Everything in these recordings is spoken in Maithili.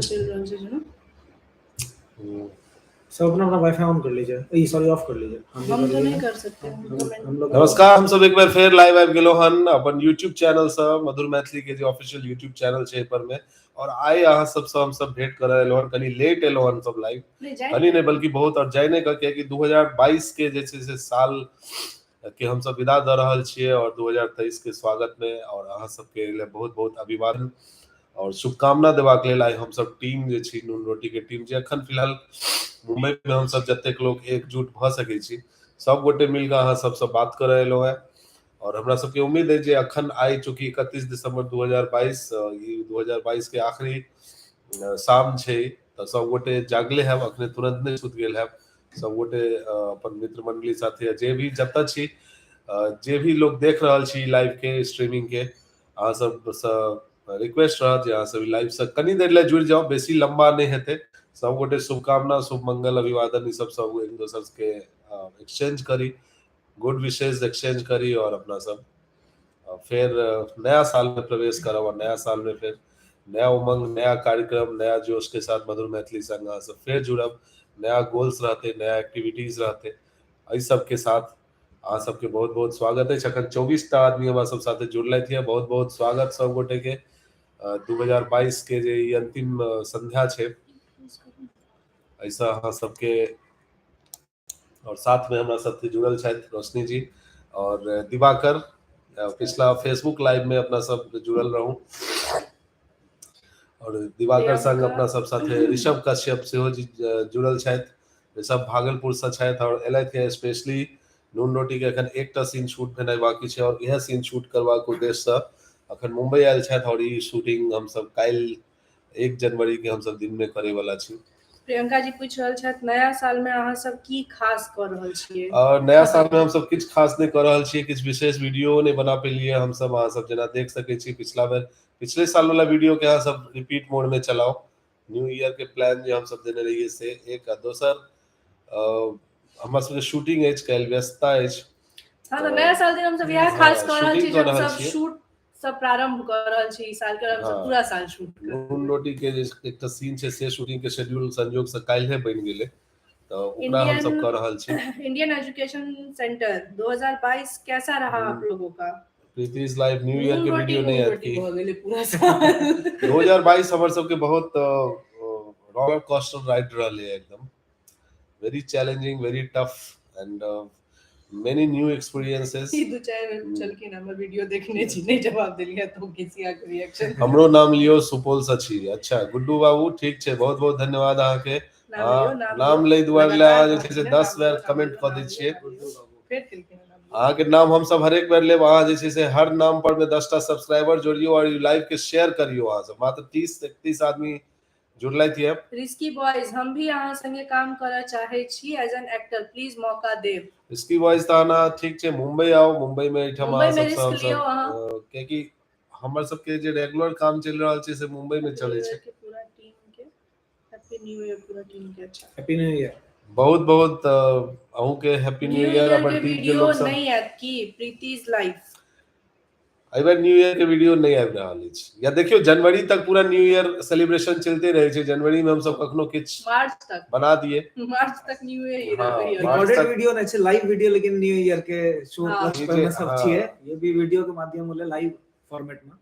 चलि रहल छै जेना। सब अपना अपना वाईफाई ऑन कर लीजिए, ई सॉरी ऑफ कर लीजिए। हम भी हम कर तो लिए नहीं हैं। कर सकते, हम हम कमेंट। हम लोग नमस्कार, हम सब एक बेर फेर लाइव आबि गेलहुँ हन अपन यूट्यूब चैनल सँ, मधुर मैथिली के जे ऑफिशियल यूट्यूब चैनल छै पर में। और आइ अहाँ सबसँ हम सब भेंट करऽ एलहुँ हन। कनि लेट एलहुँ हन सब लाइव। नहि जाय। कनि नहि, बल्कि बहुत। और जाय नहि कऽ, कियाकि 2022 के जे छै से साल के हमसब विदा दऽ रहल छियै और 2023 के स्वागत में। और अहाँ सबके लेल बहुत बहुत अभिवादन और शुभकामना देबाक लेल आइ हमसब टीम जे छी, नून रोटी के टीम, जे अखन फिलहाल मुंबई में हमसब जतेक लोक एकजुट भऽ सकै छी, सब गोटे मिल कऽ अहाँ सबसँ बात करऽ एलहुँ हेँ। और हमरा सबके उम्मीद है जे अखन आइ चूँकि 31 दिसंबर 2022, ई 2022 के आखिरी शाम छै, तऽ सब गोटे जागले हैब, अखने तुरंत नहि सुति गेल हैब। सब गोटे अपन मित्र मंडली साथे जे भी जतऽ छी, जे भी लोग देख रहल छी लाइव के स्ट्रीमिंग के, अहाँ सबसँ रिक्वेस्ट रहत जे अहाँ सब लाइव से कनी देर लए जुड़ि जाउ। बेसी लंबा नहि हेतै। सब गोटे शुभकामना, शुभ मंगल, अभिवादन, ई सब सब एक दोसर के एक्सचेंज करी, गुड विशेष एक्सचेंज करी और अपना सब फेर नया साल में प्रवेश करब और नया साल में फेर नया उमंग, नया कार्यक्रम, नया जोश के साथ मधुर मैथिली संग अहाँ सब फेर जुड़ब। नया गोल्स रहते, नया एक्टिविटीज रहते। एहि सबके साथ अहाँ सबके बहुत बहुत स्वागत अछि। अखन 24 टा आदमी हमरा सब साथे जुड़लथि ये। बहुत बहुत स्वागत सब गोटे के। 2022 के जे ई अंतिम संध्या छै, एहिसँ अहाँ सबके। और साथ में हमरा साथे जुड़ल छथि रोशनी जी और दिवाकर। पिछला फेसबुक लाइव में अपना सब जुड़ल रहूं और दिवाकर संग अपना सब साथे ऋषभ कश्यप सेहो जी जुड़ल छथि। ऋषभ भागलपुर से छथि और एलथि है स्पेशली। नून रोटी के अखन एकटा सीन शूट भेनाइ बाकी छै और इएह सीन शूट करबाक उद्देश्यसँ अखन मुंबई आयल छथि। और ई शूटिंग हमसब काल्हि 1 जनवरी के हमसब दिन में करे वाला छी। प्रियंका जी पूछि रहल छथि, नया साल में अहाँ सब की खास कऽ रहल छियै? और नया साल में हमसब किछु खास नहि कऽ रहल छियै। किछु विशेष वीडियो नहि बना पेलियै हमसब। अहाँ सब जेना देख सकै छी, पिछला बेर, पिछले साल वाला वीडियो के अहाँ सब रिपीट मोड में चलाउ। न्यू ईयर के प्लान जे हमसब देने रहियै से एक आ दोसर हमर सबके शूटिंग अछि काल्हि, व्यस्तता अछि। हँ, तऽ नया साल दिन हमसब इएह खास कऽ रहल छी शूटिंग जे कऽ रहल हमसब छियै। शूट सब प्रारंभ कऽ रहल छी ई साल के और हमसब पूरा साल शूट करब। नून रोटी के जे एकटा सीन छै से शूटिंग के शेड्यूल संजोग से काल्हे बनि गेलै, तऽ ओकरा हमसब इंडियन कऽ रहल छी। इंडियन एजुकेशन सेंटर, 2022 कैसा रहा आप लोगों का? प्रीतिज लाइव, न्यू ईयर नून के रोटी वीडियो नून नहि आयत रोटी की? भऽ गेलै पूरा साल। 2022 हमर सबके बहुत रोलर कोस्टर राइड रहलै एकदम, very challenging, very tough and many new experiences. ई दू चारि बेर पुछलखिन, हमर वीडियो देखने छी? नहि जवाब देलियै तऽ खिसिया के रिएक्शन। हमरो नाम लियौ, सुपौल से छी। अच्छा गुड्डू बाबू, ठीक छै, बहुत बहुत धन्यवाद अहाँके। नाम लियौ, नाम नाम लियौ। लै दुआरे लए अहाँ जे लगातार छै से कहलखिन, 10 नाम बेर लियौ, नाम कमेंट लियौ, कऽ दै नाम छियै। लियौ, नाम लियौ। फेर केलखिन नाम लियौ। अहाँके नाम हमसब हरेक बेर लेब। अहाँ जे छै से हर नाम पर मे 10टा सब्सक्राइबर जोड़ियौ और लाइव के शेयर करियौ। अहाँ सब मात्र 30 31 आदमी जुड़लथि ये। रिस्की बॉयज, हम भी अहाँ संगे काम करऽ चाहै छी एज एन एक्टर, प्लीज मौका देब। रिस्की बॉयज, तहन अहाँ ठीक छै, मुंबई आउ। मुंबई में एहिठाम मुंबई अहाँ में सबसँ रिस्क लियौ हमसब अहाँ। कियाकि हमर सबके जे रेगुलर काम चलि रहल छै से मुंबई में हैप्पी चलै न्यू छै। ईयर के पूरा टीम के, हैप्पी न्यू ईयर पूरा टीम के। अच्छा। Happy new year. बहुत बहुत अहूँके happy new new year. Year अपन के टीम के वीडियो लोक सब। नहि आयत की? प्रीतिज लाइफ। एहि बेर न्यू ईयर के वीडियो नहि आबि रहल अछि। या देखियौ, जनवरी तक पूरा न्यू ईयर सेलिब्रेशन चलते रहै छै। जनवरी में हमसब कखनो किछु मार्च तक। बना दिए। मार्च तक न्यू ईयर ही रहै। मार्च रिकॉर्डेड तक। वीडियो नहीं छै, लाइव वीडियो, लेकिन न्यू ईयर के शो हाँ। पर में सब छियै। ये भी वीडियो के माध्यम होले लाइव फॉर्मेट में।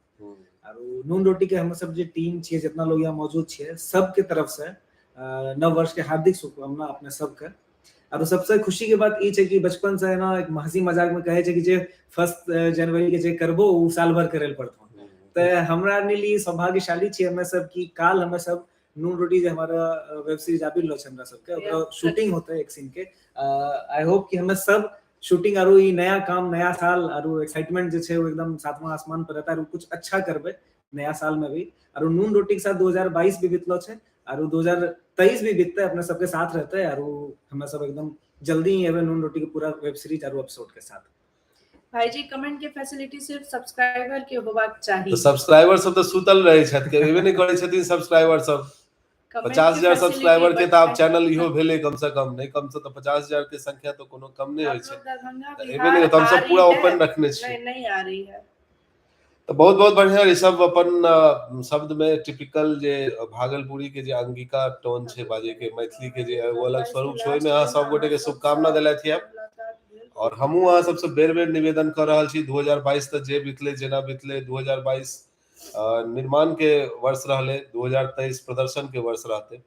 आर नून रोटी के हम सब जे टीम छियै, जितना लोग यहाँ मौजूद छियै, सबके तरफ से नव वर्ष के हार्दिक शुभकामना अपने सबके। आर सबसे खुशी के बात ई छै कि बचपन से ना एक हंसी मजाक में कहे छै कि जे फर्स्ट जनवरी के जे करबो उ साल भर करे लए पड़तो। तऽ हमरा लिए सौभाग्यशाली छियै हमे सब कि काल हमे सब नून रोटी जे हमारा वेब सीरीज आबि रहल छै हमरा सबके, ओकरा शूटिंग होते एक सीन के। I hope कि हमे सब शूटिंग आरो ई नया काम, नया साल आरो एक्साइटमेंट जे छै ओ एकदम सातवां आसमान पर रहता है। कुछ अच्छा करबै नया साल में भी। आरो नून रोटी के साथ 2022 भी बीतलो छै आरो 2023 भी बीतते, अपने सबके साथ रहते। आरो हमे सब एकदम जल्दी ही एबे नून रोटी के पूरा वेब सीरीज आरो एपिसोड के साथ। भाईजी, कमेंट के फैसिलिटी सिर्फ सब्सक्राइबर के होबाक चाही। तऽ सब्सक्राइबर सब तऽ सुतल रहै छथि, के एबे नहि करै छथिन सब्सक्राइबर सब। कमेंट पचास के हजार फैसिलिटी सब्सक्राइबर के बड तऽ आब चाही। चैनल इहो भेलै। कम से कम नहि कम से तऽ 50,000 के संख्या तऽ कोनो कम नहि आप होइ छै। लोग दरभंगा तऽ एबे बिहार नहि, तऽ आ हमसब रही पूरा है? ओपन रखने छी। नहीं, नहीं आ रही है। तऽ बहुत बहुत बढ़िया ऋषभ अपन शब्द में टिपिकल जे भागलपुरी के जे अंगिका टोन छै बाजे के, मैथिली के जे ओ अलग स्वरूप छै, ओहिमे अहाँ सब गोटे के शुभकामना देलथि है। और हमहूँ अहाँ सबसँ बेर बेर निवेदन कऽ रहल छी, 2022 तऽ जे बितलै जेना बितलै, 2022 निर्माण के वर्ष रहलै, 2023 प्रदर्शन के वर्ष रहतै।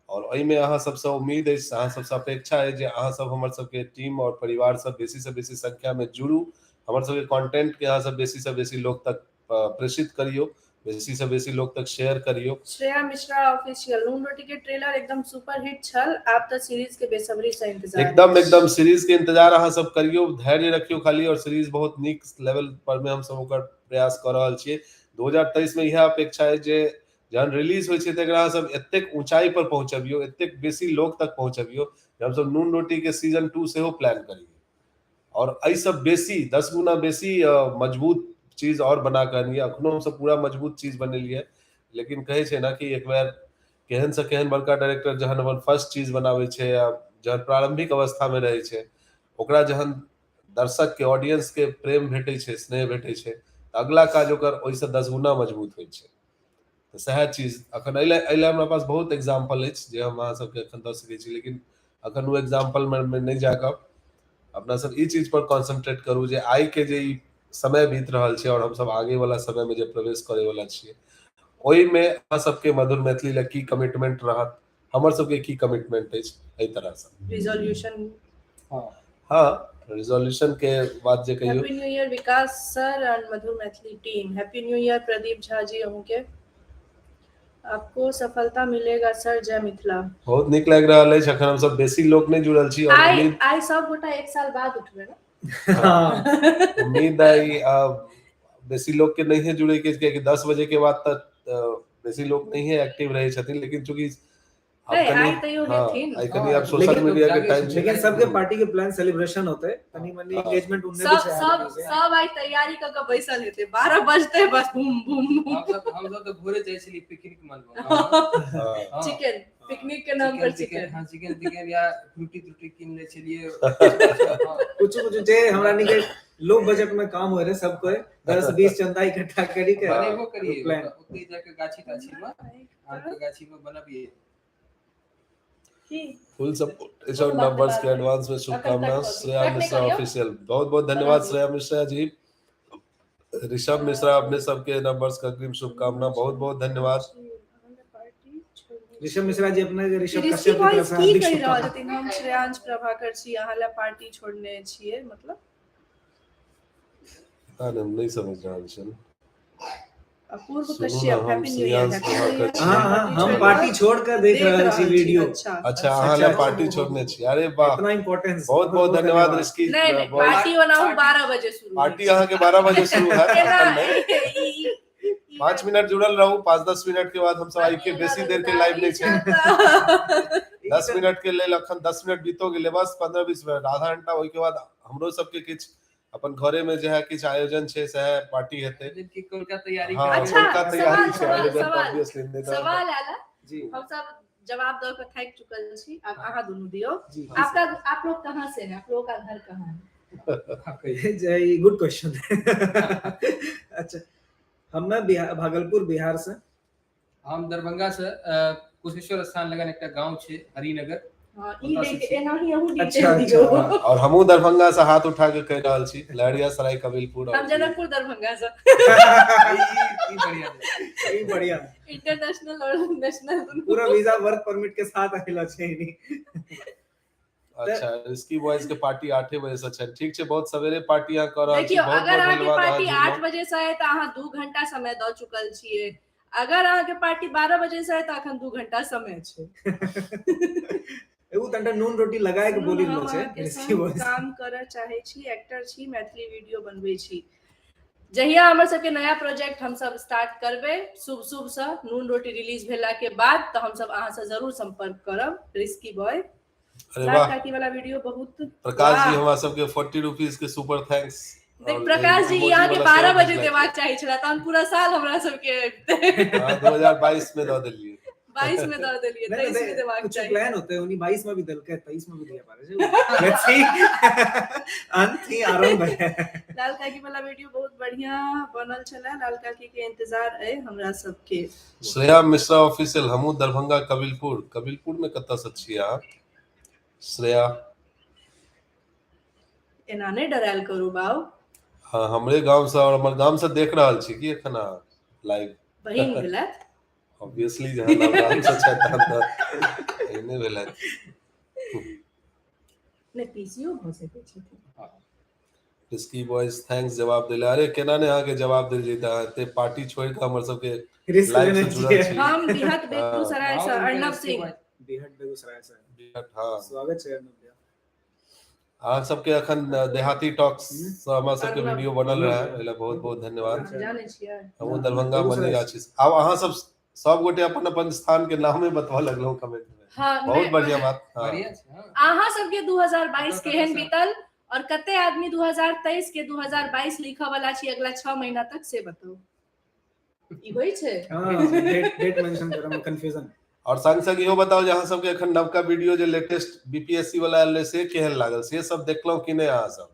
और एहिमे अहाँ सबसँ उम्मीद अछि, अहाँ सबसँ अपेक्षा अछि जे अहाँ सब हमर सबके टीम और परिवार सब बेसी से बेसी संख्या में जुड़ू, हमर सबके कंटेंट के अहाँ सब बेसी से बेसी लोग तक प्रेषित करियो, बेसी से बेसी लोग तक शेयर करियो। श्रेया मिश्रा ऑफिशियल, नून रोटी के ट्रेलर एकदम सुपर हिट छल, आप तो सीरीज के बेसब्री से इंतजार। एकदम एकदम सीरीज के इंतजार अहाँ सब करियो, धैर्य रखियो खाली। और सीरीज बहुत नीक लेवल पर में हम सब ओकर प्रयास कऽ रहल छियै। 2023 में इएह अपेक्षा है जे जहन रिलीज होइ छै तऽ एकरा सब एतेक ऊंचाई पर पहुंचबियो, एतेक बेसी लोग तक पहुंचबियो जे हमसब नून रोटी के सीजन 2 सेहो प्लान करियै और एहिसँ बेसी 10 गुना बेसी मजबूत चीज और बना कऽ अनियै। अखनो हमसब पूरा मजबूत चीज बनेलियै, लेकिन कहै छै ने कि एक बेर केहन से केहन बड़का डायरेक्टर जहन अपन फर्स्ट चीज बनाबै छै या जहन प्रारंभिक अवस्था मे रहै छै, ओकरा जहन दर्शक के ऑडियंस के प्रेम भेटै छै, स्नेह भेटै छै, तऽ अगला काज ओकर ओहिसँ 10 गुना मजबूत होइ छै। तऽ सएह चीज अखन एहि हमरा पास बहुत एग्जाम्पल अछि जे हम अहाँ सबके अखन दऽ सकै छी, लेकिन अखन ओ एग्जाम्पल मे नहि जाकऽ अपना सब ई चीज पर कॉन्सेंट्रेट करू जे आइ के जे ई समय बीत रहल छै और हमसब आगे वाला समय में जे प्रवेश करे वाला छियै, ओहिमे अहाँ सबके मधुर मैथिली लए की कमिटमेंट रहत, हमर सबके की कमिटमेंट अछि, एहि तरह से रिजोल्यूशन। हाँ, रिजोल्यूशन के बात जे कहियो। Happy new year Vikas sir and Madhur Maithili team, happy new year Pradeep Jha ji, अहूँ के आपको सफलता मिलेगा सर, जय मिथिला। बहुत नीक लागि रहल अछि, अखन हम सब बेसी लोग नहीं जुड़ल छी और उम्मीद आई सब गोटा 1 साल बाद उठबे ना। उम्मीद आई बेसी लोग के नहीं है जुड़े के, कियाकि 10 बजे के बाद तक बेसी लोग नहीं है एक्टिव रहे छथिन, लेकिन चूंकि आब सोशल मीडिया के टाइम, लेकिन सबके पार्टी के प्लान सेलिब्रेशन होते, तनी मनी एंगेजमेंट उन्ने भी सब सब आई तैयारी क के बैसल हेते, 12 बजते बस बूम बूम बूम। हम सब तो भोरे जाय छली पिकनिक मनबो, चिकन पिकनिक के नाम पर चिकन, हां चिकन तिकन या फ्रूटी त्रुटी किन ले छलिए, कुछ कुछ जे हमरा नी के लो बजट में काम होय रे, सब कोई 10-20 चंदा इकट्ठा करी के बनेबो करिए, ओते जाके गाछी ताछी में आम के गाछी में बनबिए। फुल सपोर्ट इस और नंबर्स के एडवांस में शुभकामना। श्रेया मिश्रा ऑफिशियल, बहुत बहुत धन्यवाद श्रेया मिश्रा जी। ऋषभ मिश्रा अपने सबके नंबर्स का अग्रिम शुभकामना, बहुत बहुत धन्यवाद। ऋषभ मिश्रा जी अपने ऋषभ कश्यप के तरफ से हार्दिक शुभकामना। हम श्रेयांश प्रभाकर छी, अहाँ ला पार्टी छोड़ने छियै, मतलब पता नहीं, हम नहीं समझ रहल छी। Apoorva Kashyap, happy new year. हां, हम पार्टी छोड़ कर देख रहल छी वीडियो। अच्छा, अहाँ ला पार्टी छोड़ने छी, अरे वाह, इतना इंपॉर्टेंस। बहुत बहुत धन्यवाद ऋषि। नहीं नहीं, पार्टी ओना 12 बजे शुरू, पार्टी अहाँ के 12 बजे शुरू है, 5 मिनट जुड़ल रहू, 5-10 मिनट के बाद हम सब आई के बेसी देर के लाइव नहीं छै, 10 मिनट के लेल अखन 10 मिनट बीतो गेलै, बस 15-20 मिनट, आधा घंटा। ओहि के बाद हमरो सबके किछु अपन घरे में जे है किछु आयोजन छै, सएह पार्टी हेतै। तैयारी। अच्छा, तैयारी छै आयोजन, ऑब्वियसली। सवाल आला जी, हम सब जवाब दऽ के थाकि चुकल छी, अब अहाँ दुनू दियौ। आपका आप लोग कहाँ से हैं, आप लोगों का घर कहाँ है? Good question. अच्छा, हम बिहार, भागलपुर बिहार से। हम दरभंगा से, कुशेश्वर स्थान लगन एकटा गांव छै हरिनगर। अच्छा, और हमहूँ दरभंगा से हाथ उठा के कह रहल छी, लहरियासराय कबिलपुर। हम जनकपुर दरभंगा से। ई बढ़िया, इंटरनेशनल और नेशनल पूरा वीजा वर्क परमिट के साथ आइल छै। अच्छा, रिस्की बॉयज के पार्टी 8 बजे से छै, ठीक छै, बहुत सवेरे पार्टी अहाँ कर रहल छी। देखियौ, अगर अहाँ के पार्टी 8 बजे से है तऽ अहाँ 2 घंटा समय दऽ चुकल छियै, अगर अहाँ के पार्टी 12 बजे से है तऽ अखन 2 घंटा समय छै। एगो तंटा नून रोटी लगाए के बोली रहल छै रिस्की बॉयज। काम करऽ चाहै छी, एक्टर छी, मैथिली वीडियो बनबै छी। जहिया हमर सबके नया प्रोजेक्ट हम सब स्टार्ट करबै शुभ शुभ से नून रोटी रिलीज भेला के बाद, तऽ हम सब अहाँ से जरूर संपर्क करब। रिस्की बॉय, अरे वाह, काकी वाला वीडियो बहुत। प्रकाश जी हमरा सबके 40 रुपीस के सुपर thanks. देख प्रकाश जी, यहाँ के 12 बजे देबाक चाही छला, तहन पूरा साल हमरा सबके 2022 में दऽ देलियै, 22 में दऽ देलियै, 23 में देबाक कुछ चाही। प्लान होते उनी 22 में भी देलकै, 23 में भी दिया पारे छै। Let's see, अंत ही आरंभ है। लाल काकी वाला वीडियो बहुत बढ़िया बनल छलै। लाल काकी के इंतजार अइ हमरा सबके। श्रेया मिश्रा ऑफिशियल, हमहूँ दरभंगा कबिलपुर। कबिलपुर में कतऽ से छियै अहाँ श्रेया? एना नहि डरायल करू बाउ। हाँ, हमरे गांव से और हमर गाम से देख रहल छी की एखन अहाँ लाइव? बहिन भेलथि। ऑब्वियसली जहन अहाँ गाम से छथि तहन तऽ एहने भेलथि। नहि, पीसीओ भऽ सकै छथिन। रिस्की बॉयज thanks जवाब देले। अरे केना ने अहाँके जवाब देल जैते, अहाँ एते पार्टी छोड़ि कऽ हमर सबके रिस्क लाइव लेने से जुड़ल छियै। छी। हम बिहट बेगूसराय से अर्णव सिंह। बिहट बेगूसराय से। बिहट, हाँ। स्वागत छै अर्णव भैया। अहाँ सबके अखन देहाती टॉक्स से हमरा सबके अर्णव। वीडियो बनल रहै, ओहि लए बहुत बहुत धन्यवाद। जानै छियै? हमहूँ दरभंगा बेगूसराय मनीगाछी से। आब अहाँ सब सब गोटे अपन अपन स्थान के नामे बतबऽ लगलहुँ कमेंट में। हाँ, बहुत बढ़िया बात। हाँ। बढ़िया छै, हाँ। अहाँ सबके 2022 केहन बीतल और कते आदमी 2023 के 2022 लिखऽ वाला छी अगला 6 महीना तक, से बताउ। ई होइ छै? हाँ, डेट डेट मेंशन करऽ में कंफ्यूजन। और संग संग इहो बताउ जे अहाँ सबके एखन नवका वीडियो जे लेटेस्ट बीपीएससी वाला आयल रहै से केहन लागल, से सब देखलहुँ कि नहि अहाँ सब?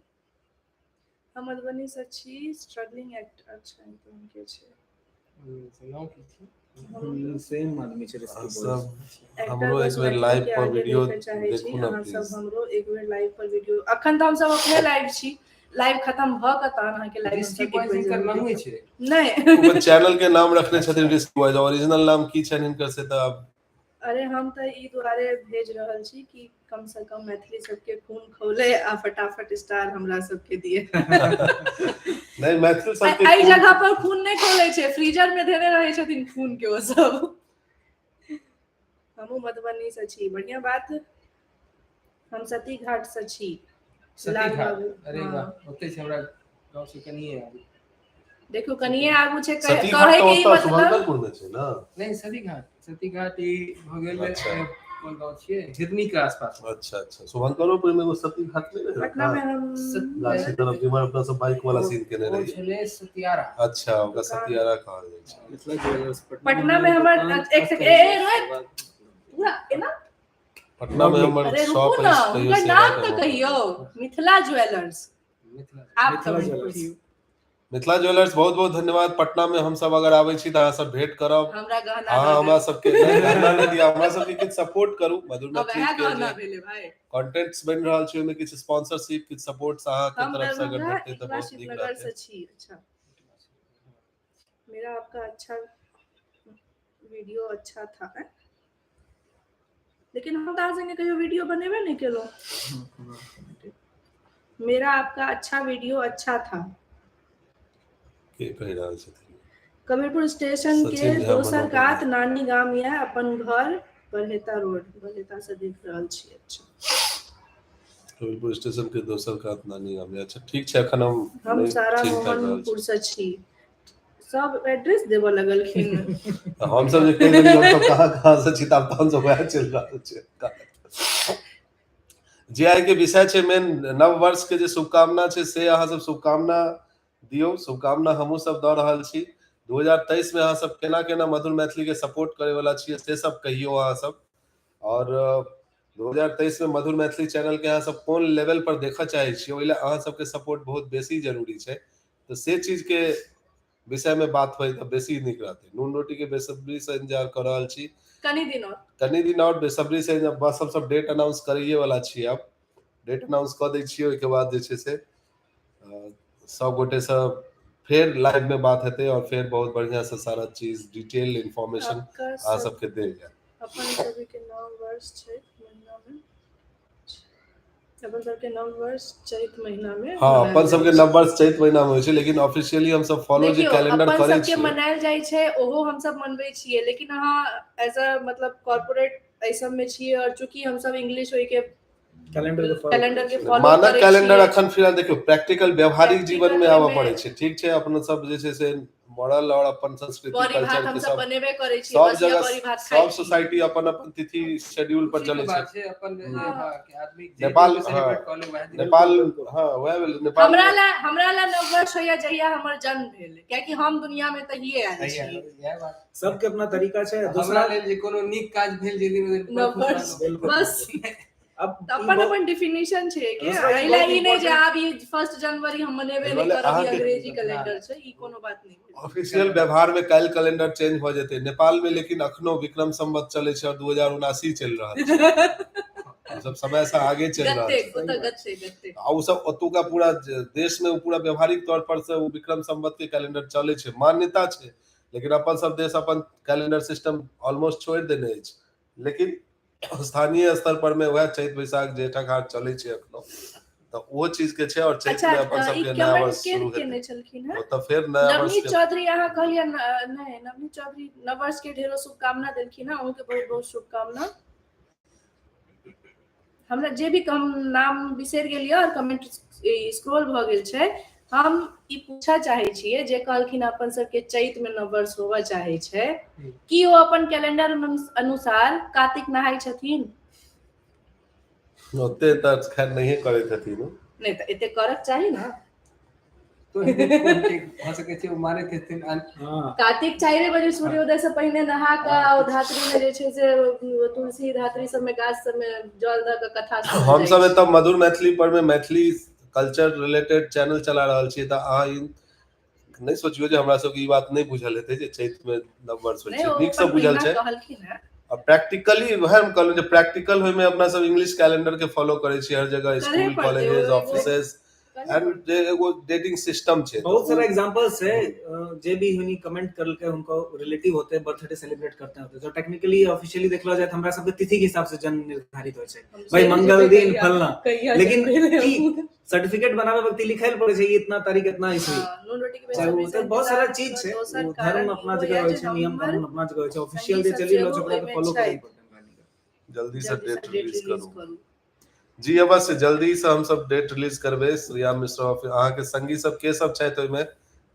हम मधुबनी से छी, स्ट्रगलिंग एक्टर। अच्छा, ई तऽ हुनके छै। नाम की छै? सेम आदमी छै रिस्की अहाँ बॉयज। सब एक्टर हमरो बस एक बेर मैथिली लाइव के पर आगे वीडियो देखऽ चाहै छी। देखू ने अहाँ सब प्लीज। हमरो एक बेर लाइव पर वीडियो। अखन तऽ हम सब अपने लाइव छी, लाइव खत्म भऽ कऽ तहन अहाँके लाइव हम रिस्की सब बॉयज एक बेर हिनकर जरूर नाम देखब। छै? नहि। ओ चैनल के नाम रखने छथिन रिस्की बॉयज, ओरिजिनल नाम की छनि हिनकर से तऽ आब अरे हम तऽ ई दुआरे भेज रहल छी कि कम से कम मैथिली सबके खून खौले आ फटाफट स्टार हमरा सबके दिए। नहि, मैथिल सबके एहि खून जगह पर खून नहि खोलै छै, फ्रीजर में धेने रहै छथिन खून के ओ सब। हमहूँ मधुबनी से छी, बढ़िया बात। हम सती घाट से छी। सती लाल घाट। बाबू। अरे हाँ। वाह, ओते छै हमरा गाँव से कनिये आगू। देखू, कनिये आगू छै। सती घाट कहै तऽ के ई ओतऽ मतलब शुभंकरपुर में छै ने? नहि, सती घाट, सती घाट ई भऽ गेल। अच्छा। कोन गाँव छियै? हिरनी के आसपास। अच्छा अच्छा, शुभंकरोपुर में एगो सती घाट नहि रहै? पटना में हम गाछी तरफ जिम्हर अपना सब बाइक वाला सीन केने ओ रहियै। छलै सतियारा। अच्छा, ओकरा सतियारा कहल जाइ छै। मिथिला ज्वेलर्स। पटना में हमर एक सेकंड, ए, ए, रोहित। पूरा एना पटना में हमर अरे रुकू शॉप ने, अछि, कहियो हुनकर सेवा नाम तऽ करब। कहियौ। मिथिला ज्वेलर्स। मिथिला आप मिथिला कमेंट ज्वेलर्स। करियौ। मिथिला ज्वेलर्स, बहुत बहुत धन्यवाद। पटना में हम सब अगर आबै छी तऽ अहाँ सब भेंट करब। हमरा गहना अहाँ दऽ हमरा देब। सबके नहि, गहना नहि दिअ, हमरा सबके किछु सपोर्ट करू। मधुर अब मैथिली वएह के गहना जे भेलै भाई। कंटेंट्स बनि रहल छै ओहिमे किछु स्पॉन्सरशिप, किछु सपोर्ट अहाँके हम तरफ से अगर दरभंगा भेटतै तऽ इकरा बहुत नीक शिवनगर रहतै। से छी। अच्छा, मेरा आपका अच्छा वीडियो अच्छा था हैं? लेकिन हम तऽ अहाँ संगे कहियो वीडियो बनेबे नहि केलहुँ। मेरा आपका अच्छा वीडियो अच्छा था। के कहि रहल छथिन? कबीरपुर स्टेशन के सचिन झा दोसर मनोहर। कात नानी गाम यऽ, अपन घर बरहेता रोड, बरहेता से देख रहल छी। अच्छा। कबीरपुर स्टेशन के दोसर कात नानी गाम यऽ। अच्छा, ठीक छै, एखन हम हम नहि सारा चिन्ह पाबि रहल छी। मोहनपुर से छी। सब एड्रेस देबऽ लगलखिन। तऽ हमसब जे कहि देलियै हमसब कहाँ कहाँ से छी, तऽ आब तहन से वएह चलि रहल छै। जे आइ के विषय छै मेन, नव वर्ष के जे शुभकामना छै, से अहाँ सब शुभकामना दियौ। शुभकामना हमहूँ सब दऽ रहल छी। 2023 में अहाँ सब केना केना मधुर मैथिली के सपोर्ट करे वाला छियै, से सब कहियौ अहाँ सब। और 2023 में मधुर मैथिली चैनल के अहाँ सब कोन लेवल पर देखऽ चाहै छियै, ओहि लए अहाँ सबके सपोर्ट बहुत बेसी जरूरी छै। तऽ से चीज के विषय में बात होइ तऽ बेसी नीक रहतै। नून रोटी के बेसब्री से इंतजार कऽ रहल छी। कनी दिन और। कनी दिन और बेसब्री से। बस हम सब डेट अनाउंस करैये वाला छियै। आब डेट अनाउंस कऽ दै छियै, ओहिके बाद जे छै से सब गोटे से फेर लाइव में बात हेतै और फेर बहुत बढ़िया से सारा चीज डिटेल इन्फॉर्मेशन आपका अहाँ सब सबके देल जायत। अपन सभी के नव वर्ष चैत महीना में, अपन सबके नव वर्ष चैत महीना में हाँ, मनायल अपन सबके जाइ छै। नव वर्ष चैत महीना में होइ छै, लेकिन ऑफिशियली हम सब फॉलो जे देखियौ, कैलेंडर अपन करै सबके छियै मनायल जाइ छै, ओहो हमसब मनबै छियै, लेकिन अहाँ एज अ मतलब कॉर्पोरेट एहि सब में छियै और चूंकि हमसब इंग्लिश ओहिके कैलेंडर के follow calendar के करै छियै। फॉलो मानक करै कैलेंडर छियै। अखन फिलहाल देखियौ, प्रैक्टिकल व्यवहारिक जीवन में प्रैक्टिकल आबऽ मे पड़ै छै। ठीक छै, अपना सब जे छै से मॉरल और अपन संस्कृति बड़ी भात कल्चर के हमसब सब बनेबे करै छियै, सब बसिया जगह बड़ी भात खाइ सब छी। सोसाइटी अपन अपन तिथि शेड्यूल पर खुशी के चलै छै। बात छै अपन हम्म। हाँ, कि आदमी जे नेपाल, दिन के हाँ। सेलिब्रेट कऽ ले वएह दिन। नेपाल, बिल्कुल। हाँ, वएह भेलै नेपाल। हमरा ला नव वर्ष होइया जहिया हमर जन्म भेल, कियाकि हम दुनिया में तहिये आयल सही है, छी। इएह बात। सबके अपना तरीका छै। हमरा दूसरा लेल जे कोनो नीक काज भेल जे दिन, ओहि दिन नव खुश वर्ष। रहलहुँ। बिल्कुल। बस। अब तऽ अपन अपन डिफिनेशन छै कि दोसरा ई एहि लए बहुत ई नहि जे important- आब ई 1 जनवरी हम मनेबे नहि मतलब करब ई अहाँके- अंग्रेजी कैलेंडर छै, ई कोनो बात नहि भेलै। ऑफिशियल व्यवहार में काल्हि कैलेंडर चेंज भऽ जेतै नेपाल में, लेकिन अखनो विक्रम संवत चलै छै और 2079 चलि रहल छै। ओ सब समय से आगे चलि रहल छै। गते ओतऽ गते गते आ ओ सब ओतुका पूरा देश में ओ पूरा व्यवहारिक तौर पर से ओ विक्रम संवत के कैलेंडर चलै छै, मान्यता छै। लेकिन अपन सब देश अपन कैलेंडर सिस्टम ऑलमोस्ट छोड़ि देने अछि, लेकिन स्थानीय स्तर पर में वएह चैत बैसाख जेठ अखाड़ चलै छै अखनो, तऽ ओहो चीज के छै। और चैत अच्छा में अपन ई सबके नया कमेंट वर्ष के शुरू हेतै, केने छलखिन हेँ? ओतऽ फेर नया वर्ष नवनीत के चौधरी, अहाँ कहलियै नहि, नवनीत चौधरी नव वर्ष के ढेरो शुभकामना देलखिन हेँ, अहूँके बहुत बहुत शुभकामना। हमरा जे भी कम नाम बिसरि गेलियै और कमेंट स्क्रॉल भऽ गेल छै। हम ई पूछऽ चाहै छियै जे कहलखिन अपन सबके चैत में नव वर्ष होबऽ चाहै छै, की ओ अपन कैलेंडर अनुसार कार्तिक नहाय छथिन? ओते तऽ खैर नहिए करैत हेथिन। नहि तऽ एते करक चाही ने। तो भऽ सकै छै ओ मानैत हेथिन। हाँ। कार्तिक 4 बजे सूर्योदय से पहिने नहा कऽ आ ओ धात्री में जे छै से तुलसी धात्री सब में गाछ सब में जल दऽ कऽ कथा सुनल हम जाइ सब छै। एतऽ मधुर मैथिली पर में मैथिली कल्चर रिलेटेड चैनल चला रहल छियै, तऽ अहाँ ई नहि सोचियौ जे हमरा सबके ई बात नहि बुझल हेतै जे चैत में नव वर्ष होइ नहि छै। ओ नीक से अपन बुझल महीना छै। कहलखिन हेँ। आ प्रैक्टिकली वएह हम कहलहुँ जे प्रैक्टिकल होइमे अपना सब इंग्लिश कैलेंडर के फॉलो करै छियै हर जगह, करहे स्कूल पड़तै, कॉलेजेस ओ एगो- ऑफिसेस करहे एंड पड़तै। जे एगो डेटिंग सिस्टम छै। बहुत सारा एग्जांपल्स है, जे भी हुनी कमेंट करलके उनको रिलेटिव होते हैं, बर्थडे सेलिब्रेट करते होते, जो टेक्निकली ऑफिशियली देखलो जाए तो हमरा सबके तिथि के हिसाब से जन्म निर्धारित होय छै, हम भाई सेहो मंगल जेबै दिन कहिया- फलना, कहिया लेकिन जेबै। की सर्टिफिकेट बनावे वक्त लिखल पड़े छै इतना तारीख इतना ईस्वी। हाँ, नून रोटी के चाहे वो बेसब्री से तो बहुत सारा इंतजार चीज छै, दोसर वो कारण धर्म अपना इहो जगह यऽ होय जे छै, नियम हमर कानून अपना जगह होय छै, ऑफिशियल संगी जे सब चलि रहल सेहो छै ओकरा ओहिमे फॉलो छथि। करे पड़तै। जल्दी से जल्दी डेट से डेट रिलीज रिलीज करू। करू। जी अवश्य, जल्दी से हम सब डेट रिलीज करबै। श्रिया मिश्रा अहाँके संगी सब के सब छथि ओहिमे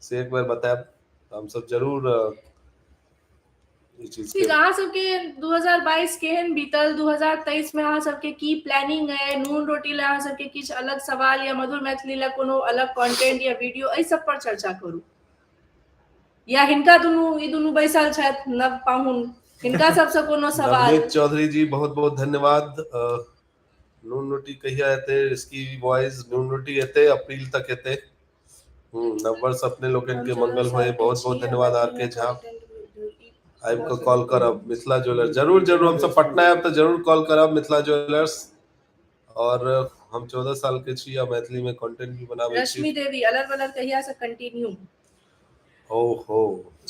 से एक बेर बतायब, हम सब जरूर ई चीज ठीक, के अहाँ सबके 2022 केहन बीतल, 2023 में अहाँ सबके की प्लानिंग है? नून रोटी ला अहाँ सबके किछु अलग सवाल या मधुर मैथिली ला कोनो अलग कंटेंट या वीडियो, एहि सब पर चर्चा करू। या हिनका दुनू ई दुनू बैसल छथि नव पाहुन, हिनका सबसँ कोनो सवाल? नवनीत चौधरी जी बहुत बहुत धन्यवाद। नून रोटी कहिया एतै? रिस्की बॉयज नून रोटी एतै, अप्रैल तक एतै। नव वर्ष अपने लोकनि हम के 14 मंगल साल होय। के बहुत बहुत छी आ धन्यवाद आर मैथिली के में झा। कंटेंट आबि कऽ कॉल करब मिथिला ज्वेलर्स, जरूर जरूर, हमसब पटना आयब तऽ जरूर कॉल करब मिथिला ज्वेलर्स। और हम 14 साल के छी आ मैथिली में कंटेंट भी बनाबै छी। रश्मि देवी, अलर बलर कहिया से कंटिन्यू? ओहो,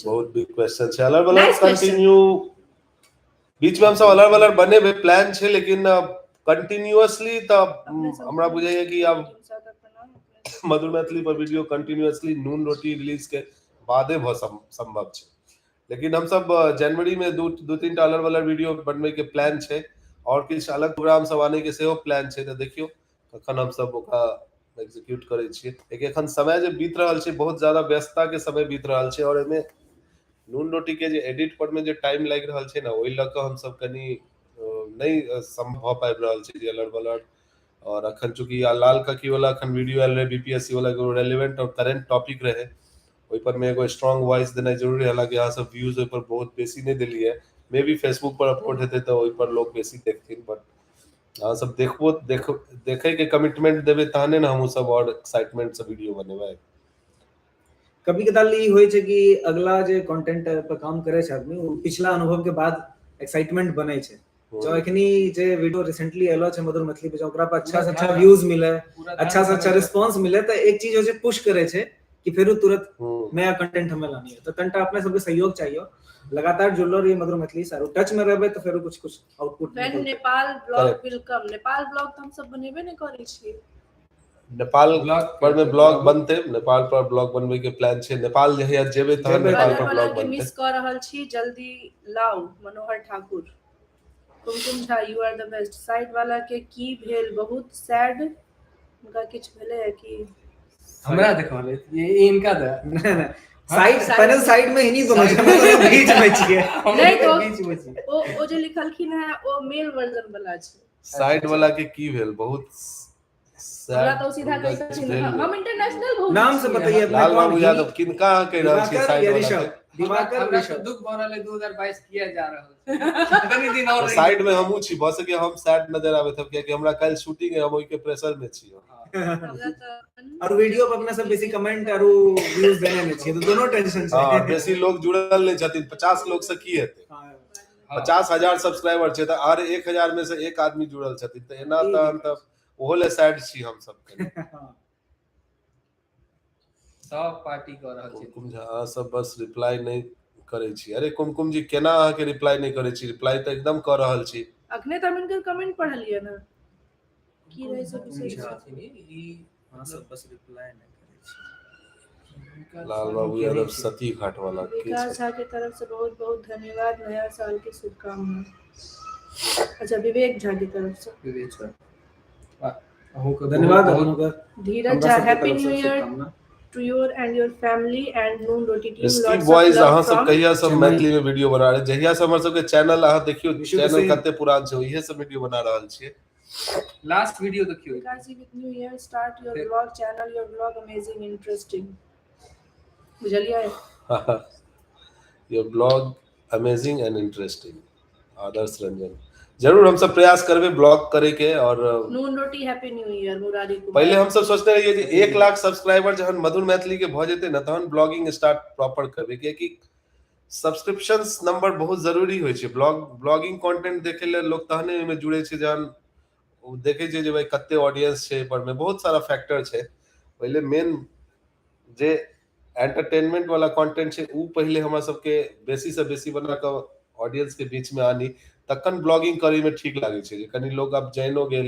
बहुत बिग क्वेश्चन छै। अलर बलर Nice question. Continue बीच में हमसब अलर बलर बनेबै प्लान छै, लेकिन कंटिन्यूअसली तऽ हमरा बुझाइया कि आब मधुर मैथिली पर वीडियो कंटिन्यूअसली नून रोटी रिलीज के बादे भऽ संभव छै। लेकिन हमसब जनवरी में दू तीन टा अलर बलर वीडियो बनबै के प्लान छै और किछु अलग प्रोग्राम सब आने के सेहो प्लान छै, तऽ देखियौ कखन हमसब ओकरा एग्जीक्यूट करै छियै। लेकिन एखन समय जे बीत रहल छै बहुत ज्यादा व्यस्तता के समय बीत रहल छै और एहिमे नून रोटी के जे एडिट पर में जे टाइम लागि रहल छै ने, ओहि लऽ कऽ हमसब कनि नहि संभव भऽ पाबि रहल छै जे अलर बलर। और अखन चूंकि लाल काकी वाला अखन वीडियो आयल रहे बीपीएससी वाला, एगो रेलेवेंट और करेंट टॉपिक रहे, ओहि पर में एगो स्ट्रॉन्ग वॉइस देनाइ जरूरी है। हालांकि अहाँ सब व्यूज ओहि पर बहुत बेसी नहि देलियै, may be Facebook per upload हेतै तऽ ओहि पर लोग बेसी देखथिन, बट अहाँ सब देखबो देखै के कमिटमेंट देबै तहने ने हमहूँ सब और एक्साइटमेंट से वीडियो बनेबै। कभी कदाल ई होइ छै कि अगला जे कंटेंट पर काम करे छै आदमी, ओ पिछला अनुभव के बाद एक्साइटमेंट बनै छै। जो एखनी जे वीडियो रिसेंटली एलो छै मधुर मैथिली पे, ओकरा पर अच्छा से अच्छा व्यूज मिले, अच्छा से अच्छा रिस्पांस मिले, तऽ एक चीज होइ छै पुश करे छै कि फेरो तुरंत नया कंटेंट हमें लानी है। तो तनटा अपने सबके सहयोग चाहिए, लगातार जुड़लो रहिए मधुर मैथिली सारू टच में रहबे तो फेरो कुछ कुछ आउटपुट When निकलतै। Nepal blog will come? Nepal blog तऽ हमसब बनेबे नहि करै छियै। नेपाल ब्लॉग पर में ब्लॉग बनते, नेपाल पर ब्लॉग बनबै के प्लान छै। नेपाल जहिया जेबै तहन जेबै। नेपाल अलर पर बलर ब्लॉग के बनते। मिस कऽ रहल छी, जल्दी लाउ। Manohar Thakur, Kumkum Jha, you are the best. Side वाला के की भेल? बहुत सैड, हुनका किछु भेलै है की? हमरा देखल ये इनका दे। नहि, साइड पहले साइड में ही दोनों छै, मतलब बीच में छियै। हम नहि तो- बीच में छी। ओ जे लिखलखिन है ओ मेल वर्जन वाला छै। साइड वाला के की भेल? बहुत हमरा तऽ ओ सीधा कहै छथिन हम इंटरनेशनल भौजी नाम से छियै। बताइए अपने लाल कौन बाबू ही? यादव किनका अहाँ कहि रहल छियै दिवाकर साइड या वाला ऋषभ? के? दिवाकर हमरा तऽ ऋषभ दुख भऽ रहल है 2022 किया जा रहल छै। कनि दिन और रहि साइड में हमहूँ छी, भऽ सकैए हम सैड नजर आबैत हब, कियाकि हमरा काल्हि शूटिंग है, हम ओहिके प्रेशर में छी। हमरा तऽ और वीडियो पर अपना सब बेसी कमेंट और व्यूज देने नहीं छियै, तो दोनों टेंशन छै। हँ, बेसी लोग जुड़ल नहि छथिन, 50 लोग से की हेतै? हाँ। हाँ। 50,000 सब्सक्राइबर छै तऽ हर 1000 में से एक आदमी जुड़ल छथिन, तऽ एना तहन तऽ ओहो ले सैड छी हम सब कनि। हाँ। सब पार्टी कऽ रहल छै। कुमकुम झा, अहाँ सब बस रिप्लाई नहि करै छी। अरे कुमकुम जी, केना अहाँके रिप्लाई नहि करै छी? रिप्लाई तऽ एकदम कऽ रहल छी। अखने तऽ हम हिनकर कमेंट पढ़लियै ने, की रहै से कुमकुम बिसरि झा गेलियै। छथिन ई, अहाँ सब बस रिप्लाई नहि करै छी। हुनका लाल बाबू के यादव नहि छै। सती घाट वाला के विकास छथिन? झा के तरफ से बहुत बहुत धन्यवाद, नया साल के शुभकामना। अच्छा, विवेक झा के तरफ से। विवेक झा। वाह, अहूँके धन्यवाद बहुत- अपनों का। धीरज हमरा झा, सबके हैप्पी तरफ से न्यू ईयर शुभकामना। To your and your family and Noon Roti team. Risky lots of boys, love अहाँ सब फ्रॉम कहिया सब चेन्नई। मैथिली में वीडियो बना रहे? जहिया से हमर सबके चैनल, अहाँ देखियौ विशु के चैनल सेम। कते पुरान छै, ओहिये से वीडियो बना रहल छियै। लास्ट वीडियो देखियौ। Vikas ji, with new year start your फिर- vlog channel, your vlog amazing interesting. बुझलियै? Your blog amazing and interesting, Adarsh Ranjan. जरूर हम सब प्रयास करबै ब्लॉग करे के और Noon Roti, happy new year Murari Kumar. पहिले हम सब सोचने रहियै जे 1 लाख सब्सक्राइबर जहन मधुर मैथिली के भऽ जेतै ने, तहन ब्लॉगिंग स्टार्ट प्रॉपर करबै, कियाकि सब्सक्रिप्शंस नंबर बहुत जरूरी होइ छै। ब्लॉगिंग कंटेंट देखै लेल लोक तहने ओहिमे जुड़ै छै जहन ओ देखै छै जे भाई कते ऑडियंस छै एहि पर मे। बहुत सारा फैक्टर छै। पहिले मेन जे एंटरटेनमेंट वाला कंटेंट छै, उ पहिले हमरा सबके बेसी से बेसी बना कऽ ऑडियंस के बीच में आनी, तखन ब्लॉगिंग करे में ठीक लागै छै, जे कनि लोग आब जानिओ गेल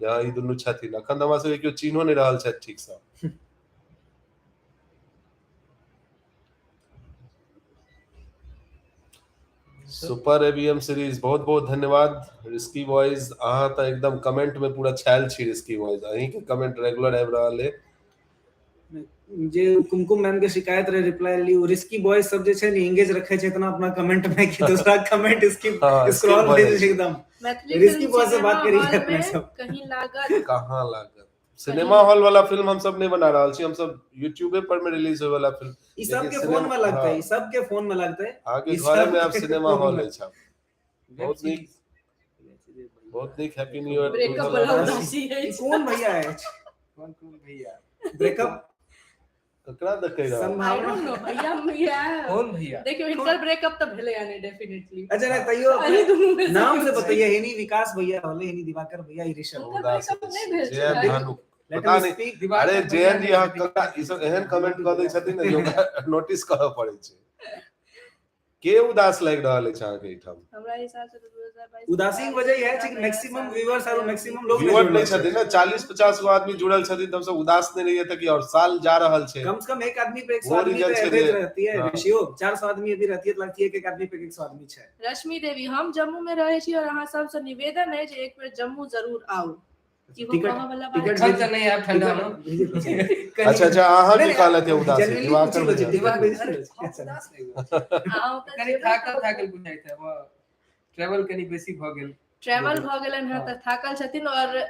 जे हँ, ई दुनू छथिन। अखन तऽ हमरा सबके केओ चिन्हो नहि रहल छथि ठीक सँ। सुपर एबीएम सीरीज, बहुत बहुत धन्यवाद। रिस्की बॉयज, अहाँ तऽ एकदम कमेंट में पूरा छायल छी। रिस्की बॉयज, अहीं के कमेंट रेगुलर आबि रहल है। जे कुमकुम मैम के शिकायत रहे रिप्लाई ली, ओ रिस्की बॉयज सब जे छै ने, एंगेज रखे छै इतना अपना कमेंट में कि दूसरा कमेंट स्किप हाँ, skip scroll भऽ भए जाइ जाइ छै छै। एकदम। मैथिली रिस्की फिल्म बॉय से सिनेमा बात करिए हॉल अपने में सब। कहीं लागत? कहाँ लागत? सिनेमा हॉल वाला फिल्म हम सब नहीं बना रहल छी, हम सब यूट्यूबे पर में रिलीज होय वाला फिल्म। ई सबके लेकिन फोन में सिनेमा- लगतै, हाँ। ई सबके फोन में लगतै। अहाँके ई घरे में आब सबके सिनेमा फोन हॉल में। अछि आब। बहुत नीक, बहुत नीक। Happy new year. ब्रेकअप वाला उदासी ई अछि। कोन भैया अछि? कोन कोन भैया? ब्रेकअप ककरा देख रहल? I संभावना। Don't know भैया भैया। कौन भैया? देखियौ, हिनकर ब्रेकअप तऽ भेलै या नहि डेफिनेटली। अच्छा, नहीं तैयो अही दुनू में से नाम से किछु। बताइए, हिनी विकास भैया होले, हिनी दिवाकर भैया, ई ऋषभ। हुनकर ब्रेकअप नहि भेल जय छै। धानुक। Let पता him नहीं। speak. Diwakar अरे भैया जयन जी, ने अहाँ ककरा ई सब एहन कमेंट कऽ दै छथिन ने जे ओकरा नोटिस करऽ पड़ै छै। के उदास लागि रहल अछि अहाँके एहिठाम? हमरा हिसाब से तऽ 2022 उदासी के वजह यह है कि मैक्सिमम व्यूअर्स और मैक्सिमम लोग व्यूअर जुड़ल नहि छै। छथिन ने, 40-50 गो आदमी जुड़ल छथिन, तऽ हमसब उदास नहि रहियै तऽ की? और साल जा रहल छै। कम से कम एक आदमी पे 100 वो आदमी रीजन पे छै एवरेज जे- रहती है हाँ। रेशियो। 400 आदमी यदि रहती है तो लगती है कि एक आदमी पे 100 आदमी है। रश्मि देवी, हम जम्मू में रहै छी और अहाँ सबसँ निवेदन है जे एक बेर जम्मू जरूर आउ। इहो टिकट कहऽ वाला बात टिकट एखन तऽ नहि आयब ठंडा मे। भेज- अच्छा अच्छा, अहाँ नहीं, की कहलथि है उदासी? genuinely Diwakar पूछि लो भैया। जी, दिवाकर भेज अरे, लो। हम उदास नहि हुआ। अहाँ ओतऽ कनि जेबै थाकल तऽ थाकल बुझाइत है, ट्रेवल कनि बेसी भऽ गेल। ट्रेवल भऽ गेलनि हँ हाँ। तऽ थाकल छथिन और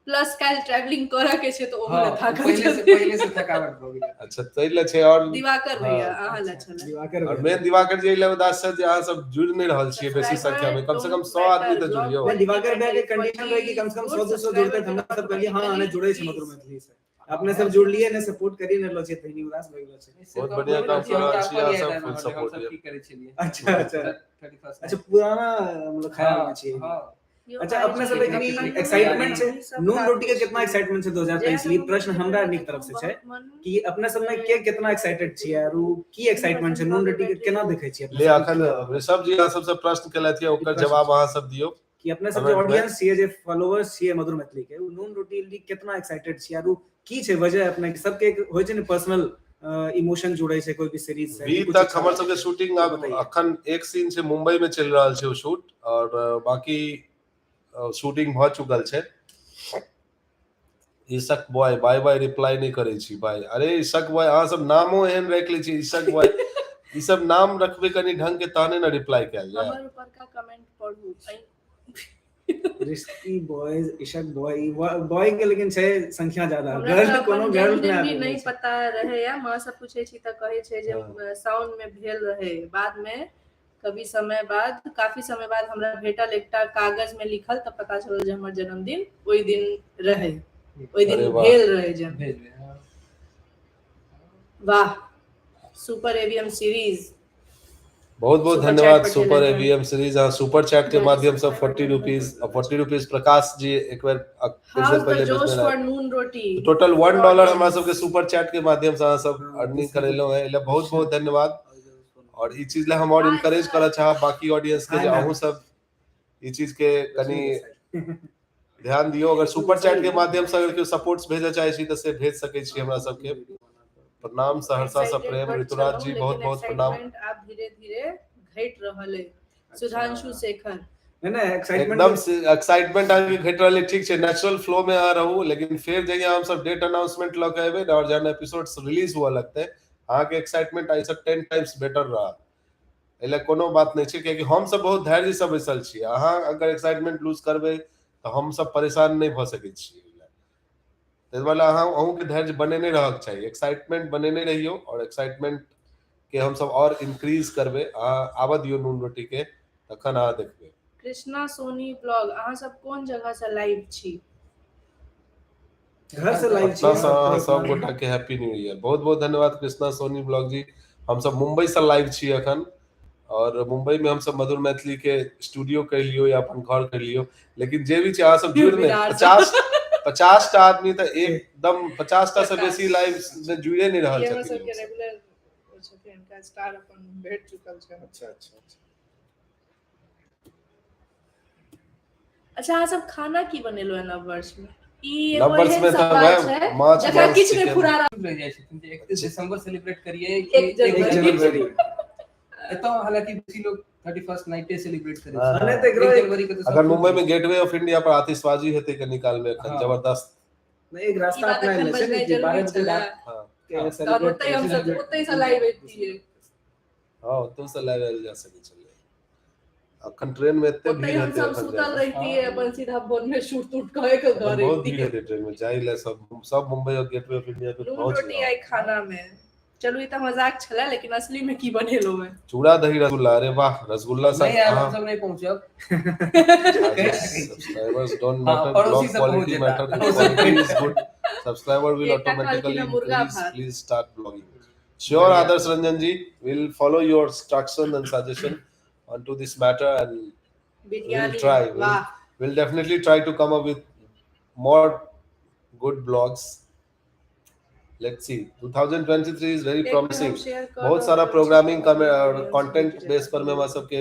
प्लस काल्हि ट्रेवलिंग करऽ के छै तऽ ओहो हाँ, लए थाकल पहिले से छथिन। पहिले से थकावट भऽ गेल। अच्छा, ताहि लए छै और दिवाकर भैया, हाँ। अहाँ लए छलै। दिवाकर और भैया। मेन दिवाकर जी एहि लए उदास छथि जे अहाँ सब जुड़ि नहि रहल छियै बेसी संख्या मे। कम से कम 100 आदमी तऽ जुड़ियौ। नहीं, दिवाकर भैया के कंडीशन रहे कि कम से कम 100 200 जुड़ते, हम सब कहलिए हां, ने जुड़े छै मधुर मैथिली से। अपने सब जुड़लिए ने सपोर्ट करिए ने लो छै, तनी उदास भऽ गेलो छै। से बहुत तऽ बढ़िया हम काम कऽ रहल छी अहाँ अपन सब, याद full आबि रहल है, support हमसब यऽ। की करै छलियै। अच्छा अच्छा 31 अच्छा, पुराना मतलब ख्याल में छियै। हाँ। अच्छा, अपने सब एखनी एक्साइटमेंट छै नून रोटी के? कितना एक्साइटमेंट छै 2023 लिए? प्रश्न हमरा नीक तरफ से छै कि अपने सब में के कितना एक्साइटेड छियै और उ की एक्साइटमेंट छै नून रोटी के, केना देखै छियै अपने ले सब? अखन ऋषभ जी अहाँ सबसे प्रश्न केलथि है, ओकर प्रश्न जवाब अहाँ सब दियौ। कि अपने सब जे comment में। ऑडियंस छियै, जे फॉलोअर्स छियै मधुर मैथिली के, उ नून रोटी लिए कितना एक्साइटेड छियै और उ की छै वजह? अपने सबके एक होइ छै ने पर्सनल इमोशन जुड़ै छै कोई भी सीरीज से अभी कुछ तक अच्छा हमर लागै सबके छै। शूटिंग आब बताइए। अखन एक सीन छै, मुंबई में चलि रहल छै ओ शूट और बाकी शूटिंग भऽ चुकल छै। इशक बॉय, बाय बाय, रिप्लाई नहि करै छी बाय। अरे इशक बॉय, अहाँ सब नामो एहन राखि लै छी इशक बॉय। ई सब नाम रखबै कनि ढंग के तहने ने रिप्लाई कयल जाय। हमर ऊपर का कमेंट पढ़ू। Risky boys, Ishaq boy, boy के लेकिन छै संख्या ज्यादा, हमरा गर्ल तऽ कोनो अपन गर्ल जन्मदिन नहि भी आबि नहीं रहल छै। पता रहे, या माँ सब पूछे छी तऽ कहै छै जे हाँ। साउन में भेल रहे। बाद में कभी समय बाद, काफी समय बाद हमरा भेटल एकटा कागज में लिखल, तऽ पता चलल जे हमर जन्मदिन ओहि दिन रहे, ओहि दिन अरे वाह। भेल रहे जन्म। भेल रहै, हँ। वाह, सुपर एवीएम सीरीज। बहुत बहुत सुपर धन्यवाद चैट सुपर पठेलथि हन। एवीएम सीरीज, अहाँ सुपर चैट के जय माध्यम से super 40 chat. Rupees, 40 rupees Prakash ji एक बेर कुछ हाउस देर द पहिले जोश भेजने फॉर रहै। नून रोटी। टोटल फॉर $1 हमरा ऑडियंस। सबके सुपर चैट के माध्यम से अहाँ सब हाँ, अर्निंग किसी करेलहुँ हैं, एहि लेल बहुत बहुत धन्यवाद। और ई चीज ला हम और हाँ, इनकरेज सर। करऽ चाहब बाकी ऑडियंस के हाँ, जे मैम। अहूँ सब ई चीज के कनि ध्यान दियौ। अगर सुपर चैट के माध्यम से अगर केओ सपोर्ट्स भेजऽ चाहै छी तऽ से भेज सकै छी हमरा सबके। प्रणाम सहरसा से एक्साइटेड प्रेम, बड ऋतुराज छलहुँ जी बहुत लेकिन बहुत प्रणाम। एक्साइटमेंट आब धीरे धीरे घटि रहल अइ। सुधांशु शेखर। नहीं नहीं, एक्साइटमेंट एकदम एक्साइटमेंट अहाँके घटि रहल अइ, ठीक छै, नेचुरल फ्लो में अहाँ रहू, लेकिन फेर जहिया हमसब डेट अनाउंसमेंट लऽ के एबै ने और जहन एपिसोड रिलीज हुअ लगतै, अहाँके एक्साइटमेंट एहिसँ 10 टाइम्स बेटर रहत। एहि लए कोनो बात नहि छै, कियाकि हमसब बहुत धैर्य से बैसल छी। अहाँ अगर एक्साइटमेंट लूज करबै तऽ हमसब परेशान नहि भऽ सकै छी। ताहि दुआरे अहूँके धैर्य बनेने रहक चाही, एक्साइटमेंट बनेने रहियौ और एक्साइटमेंट के हमसब और इंक्रीज करबै। अहाँ आबऽ दियौ नून रोटी के, तखन अहाँ देखबै। कृष्णा सोनी ब्लॉग, अहाँ सब कोन जगह से लाइव छी? घर से लाइव छी। पटना से अहाँ सब गोटा के हैप्पी न्यू ईयर। बहुत बहुत धन्यवाद कृष्णा सोनी ब्लॉग जी। हमसब मुंबई से लाइव छी अखन और मुंबई में हमसब मधुर मैथिली के स्टूडियो कहि लियौ या अपन घर कहि लियौ, लेकिन जे भी छै अहाँ सब जुड़ि नहि, बिहार से। 50 टा आदमी तऽ एकदम 50 टा से बेसी लाइव में जुड़े नहि रहल ई हमर छथिन सबके लोक सब। रेगुलर छथिन, हिनका स्टार अपन भेट चुकल छै। अच्छा अच्छा अच्छा। अच्छा, अहाँ सब खाना की बनेलहुँ है नव वर्ष में? ई एगो नव वर्ष एहन में तऽ सवाल वएह छै माछ जकरा मांस किछु नहि चिकन। फुरा रहल। रहि जाइ छथिन जे 31 दिसंबर सेलिब्रेट करियै कि 1 जनवरी। 1 जनवरी। एतऽ हालांकि बेसी लोग 31 नाइटे सेलिब्रेट करै हाँ। छै। नहि तऽ एकरो 1 एक जनवरी के तऽ सब अगर मुंबई में गेटवे ऑफ इंडिया पर आतिशबाजी हेतै कनी काल में एखन हाँ। जबरदस्त। नहीं, एक ई रास्ता बात अपना एखन ले छै बजनाइ ने कि जरूरी 12 बजे छलै। रात हाँ। के हाँ। तहन सेलिब्रेट ओतहि हमसब ओतहि से लाइव अबितियै। हाँ, ओतौ से लाइव आयल जा सकै छलै। अखन ट्रेन में एते ओतहि भीड़ हेतै हमसब अखन सुतल जाय। रहितियै, अपन सीधा भोर में सुत उठ कऽ के अखन घर बहुत भीड़ अबितियै। हेतै ट्रेन में जाय लए, सब मुंबई और गेटवे ऑफ इंडिया पे नून पहुंच रोटी जाओ। आइ खाना में। चलू ई तऽ मजाक छलै, लेकिन असली में की बनेलहुँ है? चूड़ा दही रसगुल्ला, अरे वाह, रसगुल्ला नहीं यार, हाँ। हम सब नहीं पहुंचब। Subscribers don't हाँ, matter, पड़ोसी blog सब पहुंच quality जेता। matter, if quality is good, subscriber will एकटा automatically कहलखिन मुर्गा increase. भात। Please start blogging. Sure, बढ़िया। Adarsh Ranjan ji, we'll follow your instruction and suggestion onto this matter and biryani, we'll try. वाह। We'll definitely try to come up with more good blogs. Let's see. 2023 is very एक बेर promising. हम share कऽ बहुत सारा रहल छी। प्रोग्रामिंग कम और ऑडियंस कंटेंट भेट बेस पर में हमरा सबके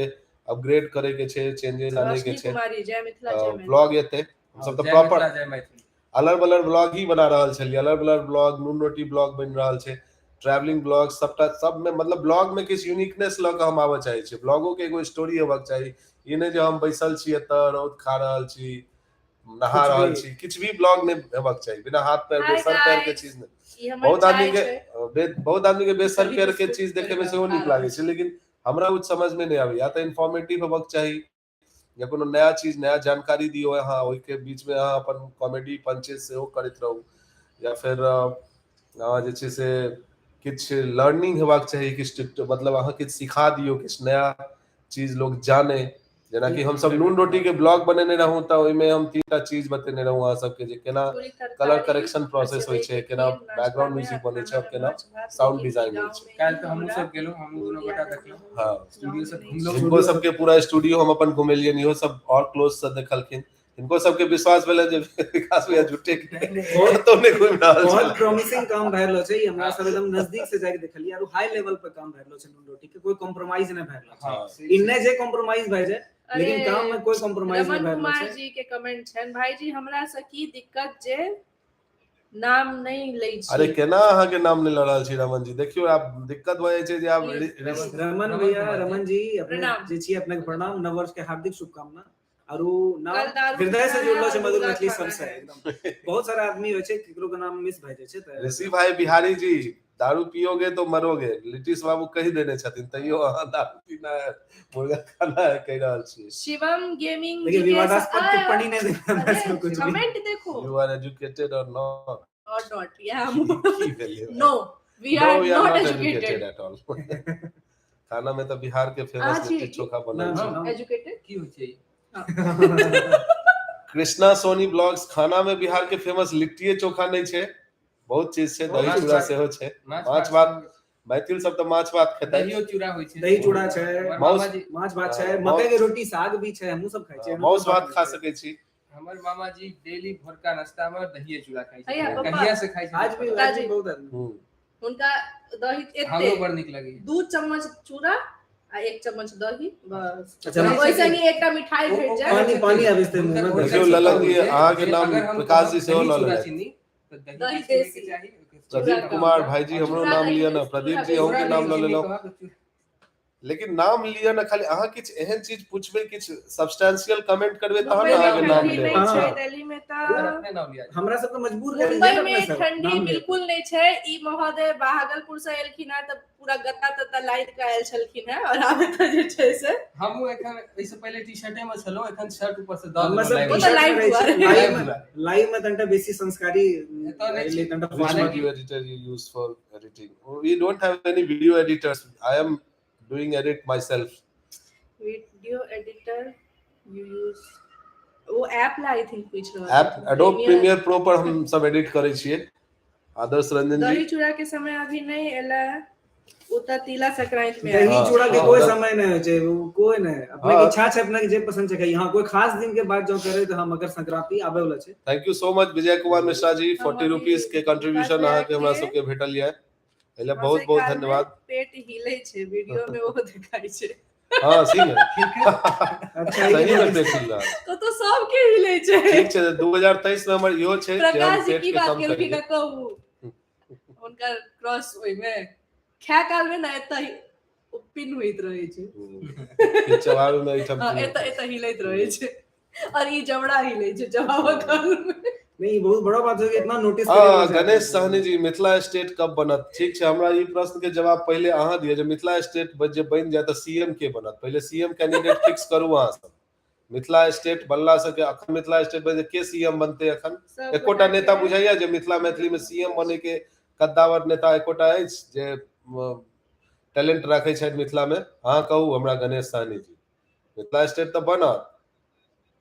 अपग्रेड करे के छै, चेंजेस आने के रोशनी छै। कुमारी, जय मिथिला, जय मैथिली। ब्लॉग एते हम सब तऽ जय प्रॉपर मिथिला, जय मैथिली। अलर बलर ब्लॉग ही बना रहल छलियै। अलर बलर ब्लॉग, नून रोटी ब्लॉग बनि रहल छै, ट्रैवलिंग ब्लॉग, सबटा सब में मतलब ब्लॉग में किछु यूनिकनेस लऽ कऽ हम आबऽ चाहै छियै। ब्लॉगो के एगो स्टोरी हेबाक चाही, ई नहि जे हम बैसल छी एतऽ रौद खा रहल छी, नहा किछु रहल भी। छी, किछु भी ब्लॉग नहि हेबाक चाही, बिना हाथ पैर Hi बेसर पैर के guys। चीज नहि। ई हमर बहुत आदमी चाय के छै। बहुत आदमी के बेसर कभी पैर के बिस्कुट चीज देखे में कभी सेहो नीक खा लागै रहल छै, लेकिन हमरा कुछ समझ में नहि आबै। या तऽ इन्फॉर्मेटिव हेबाक चाही या कोनो नया चीज नया जानकारी दियौ अहाँ, ओहिके बीच में अहाँ अपन कॉमेडी पंचेस सेहो करैत रहू, या फेर अहाँ जे छै से किछु लर्निंग हेबाक चाही, किछु मतलब अहाँ किछु सिखा दियौ, किछु नया चीज लोग जाने। जेनाकि हमसब नून रोटी के ब्लॉग बनेने रहूँ तऽ ओहिमे हम 3 टा चीज बतेने रहूँ अहाँ सबके, जे केना पूरी तरकारी, कलर करेक्शन प्रोसेस होइ छै, सेवई के केना खीर, नाश्ता बैकग्राउंड में म्यूजिक आ बनै छै और खाना में केना माछ भात, साउंड लेकिन डिजाइन होइ गाँव छै। में काल्हि ही तऽ हमहूँ हमरा सब गेलहुँ, हमहूँ दुनू गोटा देखलहुँ, हाँ। स्टूडियो सब घुमलहुँ। हिनको सबके पूरा स्टूडियो हम अपन घुमेलियनि, इहो सब और क्लोज से देखलखिन। हिनको सबके विश्वास भेलनि जे विकास भैया झूठे के कतौ नहि घुमि रहल बहुत छल। प्रॉमिसिंग काम भए रहल छै, ई हमरा सब एकदम नजदीक से जाके देखलियै और हाई लेवल पे काम भए रहल छै। नून रोटी के कोई कॉम्प्रोमाइज नहि भए रहल छै। हाँ, इन्ने जे कॉम्प्रोमाइज भए जाए, अरे, लेकिन काम में कोई कॉम्प्रोमाइज नहीं रमन भए रहल कुमार छै। जी के कमेंट छनि, भाईजी हमरा से की दिक्कत जे नाम नहि लै छी? अरे केना अहाँ के नाम नहि लऽ रहल छी रमन जी? देखियौ आब दिक्कत भऽ जाइ छै जे आब Please। Raman Raman भैया, कुमार जी। रमन जी, अपने प्रणाम। जे छी अपने के प्रणाम, नव वर्ष के हार्दिक शुभकामना। और उ नाम कल दारू हृदय से पीना है जुड़लो और छै मधुर मुर्गा मैथिली खाना सबसे है। एकदम। बहुत सारा आदमी होइ छै केकरो के नाम मिस भए जाइ छै तऽ ऋषि भाई बिहारी जी, दारू पियोगे तो मरोगे, नीतीश बाबू कहि देने छथिन, तैयो अहाँ दारू पीना है मुर्गा खाना है कहि रहल छी। शिवम गेमिंग लेकिन जी के विवादास्पद टिप्पणी नहि देना अरे, सब कुछ भी। कमेंट देखो you are educated और not? और not या हम की भेलै? No, we No, are we are not not educated. educated at all. खाना में तऽ बिहार के अहाँ फेमस छी लिट्टी की? चोखा बनल ना, छै। ना। एजुकेटेड। की होइ छै? कृष्णा सोनी ब्लॉग्स, खाना में बिहार के फेमस लिट्टीए चोखा नहि छै, बहुत चीज छै, बहुत दही चीज चूड़ा छै। सेहो छै। माछ माछ भात, मैथिल सब तऽ माछ भात खेतै। दहियो चूड़ा होइ छै। दही चूड़ा छै। हमर माउस- मामाजी माछ भात छै, हाँ, मकई के रोटी साग भी छै, हमहूँ सब खाइ छियै। माउस भात खा सकै छी। हमर मामाजी डेली भोरका नाश्ता में दहिए चूड़ा खाइ हैया, छै। पप्पा। कहिया से खाइ छै? आज भी आज भी बहुत आदमी। हुनका दही हमरो एते बड़ नीक लगैया। 2 चम्मच चूड़ा आ 1 चम्मच दही बस। अच्छा, ओहि संगे एकटा मिठाई भेट जाय। पानी पानी आबै छै मुँह में। देखियौ ललन जी, अहाँके नाम प्रकाश जी सेहो लऽ लेलथि। चीनी तऽ दही दही बेसी होइके देसी। चाही। प्रदीप चूड़ा कुमार भाईजी हमरो चूड़ा नाम दही लिअ ने। बेसी, प्रदीप चूड़ा जी अहूँके बेसी। नाम लऽ चीनी लेलहुँ। कहब तऽ चूड़ा। लेकिन नाम लिअ ने खाली, अहाँ किछु एहन चीज पूछबै, किछु सब्सटेंशियल कमेंट करबै तहन मुंबई ने में अहाँके नाम ठंडी लेब। नहि छै, हाँ। दिल्ली में हमर तऽ अपने नाम लिया। हमरा सबके मजबूर करै छै मुंबई ने में अपने सब, ठंडी नाम ले। बिल्कुल नहि छै। ई महोदय भागलपुर से एलखिन हेँ तऽ पूरा गत्ता तत्ता लादि कऽ आयल छलखिन हेँ और आब एतऽ जे छै से हमहूँ एखन एहिसँ पहिले टी शर्टे में छलहुँ, एखन शर्ट ऊपर से दऽ हमरा देलहुँ सब लाइव। ओ तऽ टी-शर्ट लाइव में रहै छै। दुआरे। लाइव में, लाइव में तनिटा बेसी संस्कारी एतऽ नहि एलै, छै। तनिटा Which formal. video editor you use for editing? We don't have any video editors. I am doing edit myself. Video editor you use, O app ला I think पूछ रहल ऐप छथिन। Adobe Premiere- Premiere Pro पर हम सब एडिट करै छियै। आदर्श रंजन दही जी, चूड़ा के समय अभी नहीं एला, ओ तऽ तिला संक्रांति में दही आयल। हाँ, चूड़ा के हाँ, कोई हाँ। समय नहीं होइ छै, उ कोई नहीं अपने के हाँ। इच्छा छै, अपने के जे पसंद छै खाइ। हाँ, कोई खास दिन के बाद जो करे तऽ हम मकर संक्रांति आबे वाला छै। Thank you so much Vijay Kumar Mishra ji, हम 40 अभी रुपीज के कंट्रीब्यूशन विकास अहाँके हमरा भैया के- सबके भेटल यऽ, एहि लेल हँसै बहुत बहुत काल में धन्यवाद। पेट हिले छै, वीडियो में ओहो देखाइ छै। हाँ सही में। अच्छा सही में ई पेट हिल रहल छै। तो तो सबके हिले छै। ठीक छै, 2023 में हमर इहो छै जे हम प्रकाश जी पेट की के बात कम केलखिन करियै। हँ कहू, हुनकर क्रॉस ओहिमे खाय काल में ने एतऽ पिन होइत रहै छै। चबाबै में एहिठाम हाँ, एतऽ एतऽ हिलैत रहै छै और ई जबड़ा हिले छै चबाबऽ काल में। नहीं, बहुत बड़ा बात हो गया इतना नोटिस हाँ, करे वाला छै। गणेश सहनी जी, मिथिला स्टेट कब बनत? ठीक छै, हमरा ई प्रश्न के जवाब पहिले अहाँ दिअ जे मिथिला स्टेट जे बनि जाय तऽ सीएम के बनत? पहिले सीएम कैंडिडेट फिक्स करू अहाँ सब। मिथिला स्टेट बनला से के अखन मिथिला स्टेट बनि के सीएम बनते अखन? सब एकोटा गोटा नेता के- बुझाइया जे मिथिला मैथिली में सीएम बने के कद्दावर नेता एकोटा अछि जे टैलेंट राखै छथि मिथिला में? अहाँ कहू हमरा गणेश सहनी जी, मिथिला स्टेट तऽ बनत,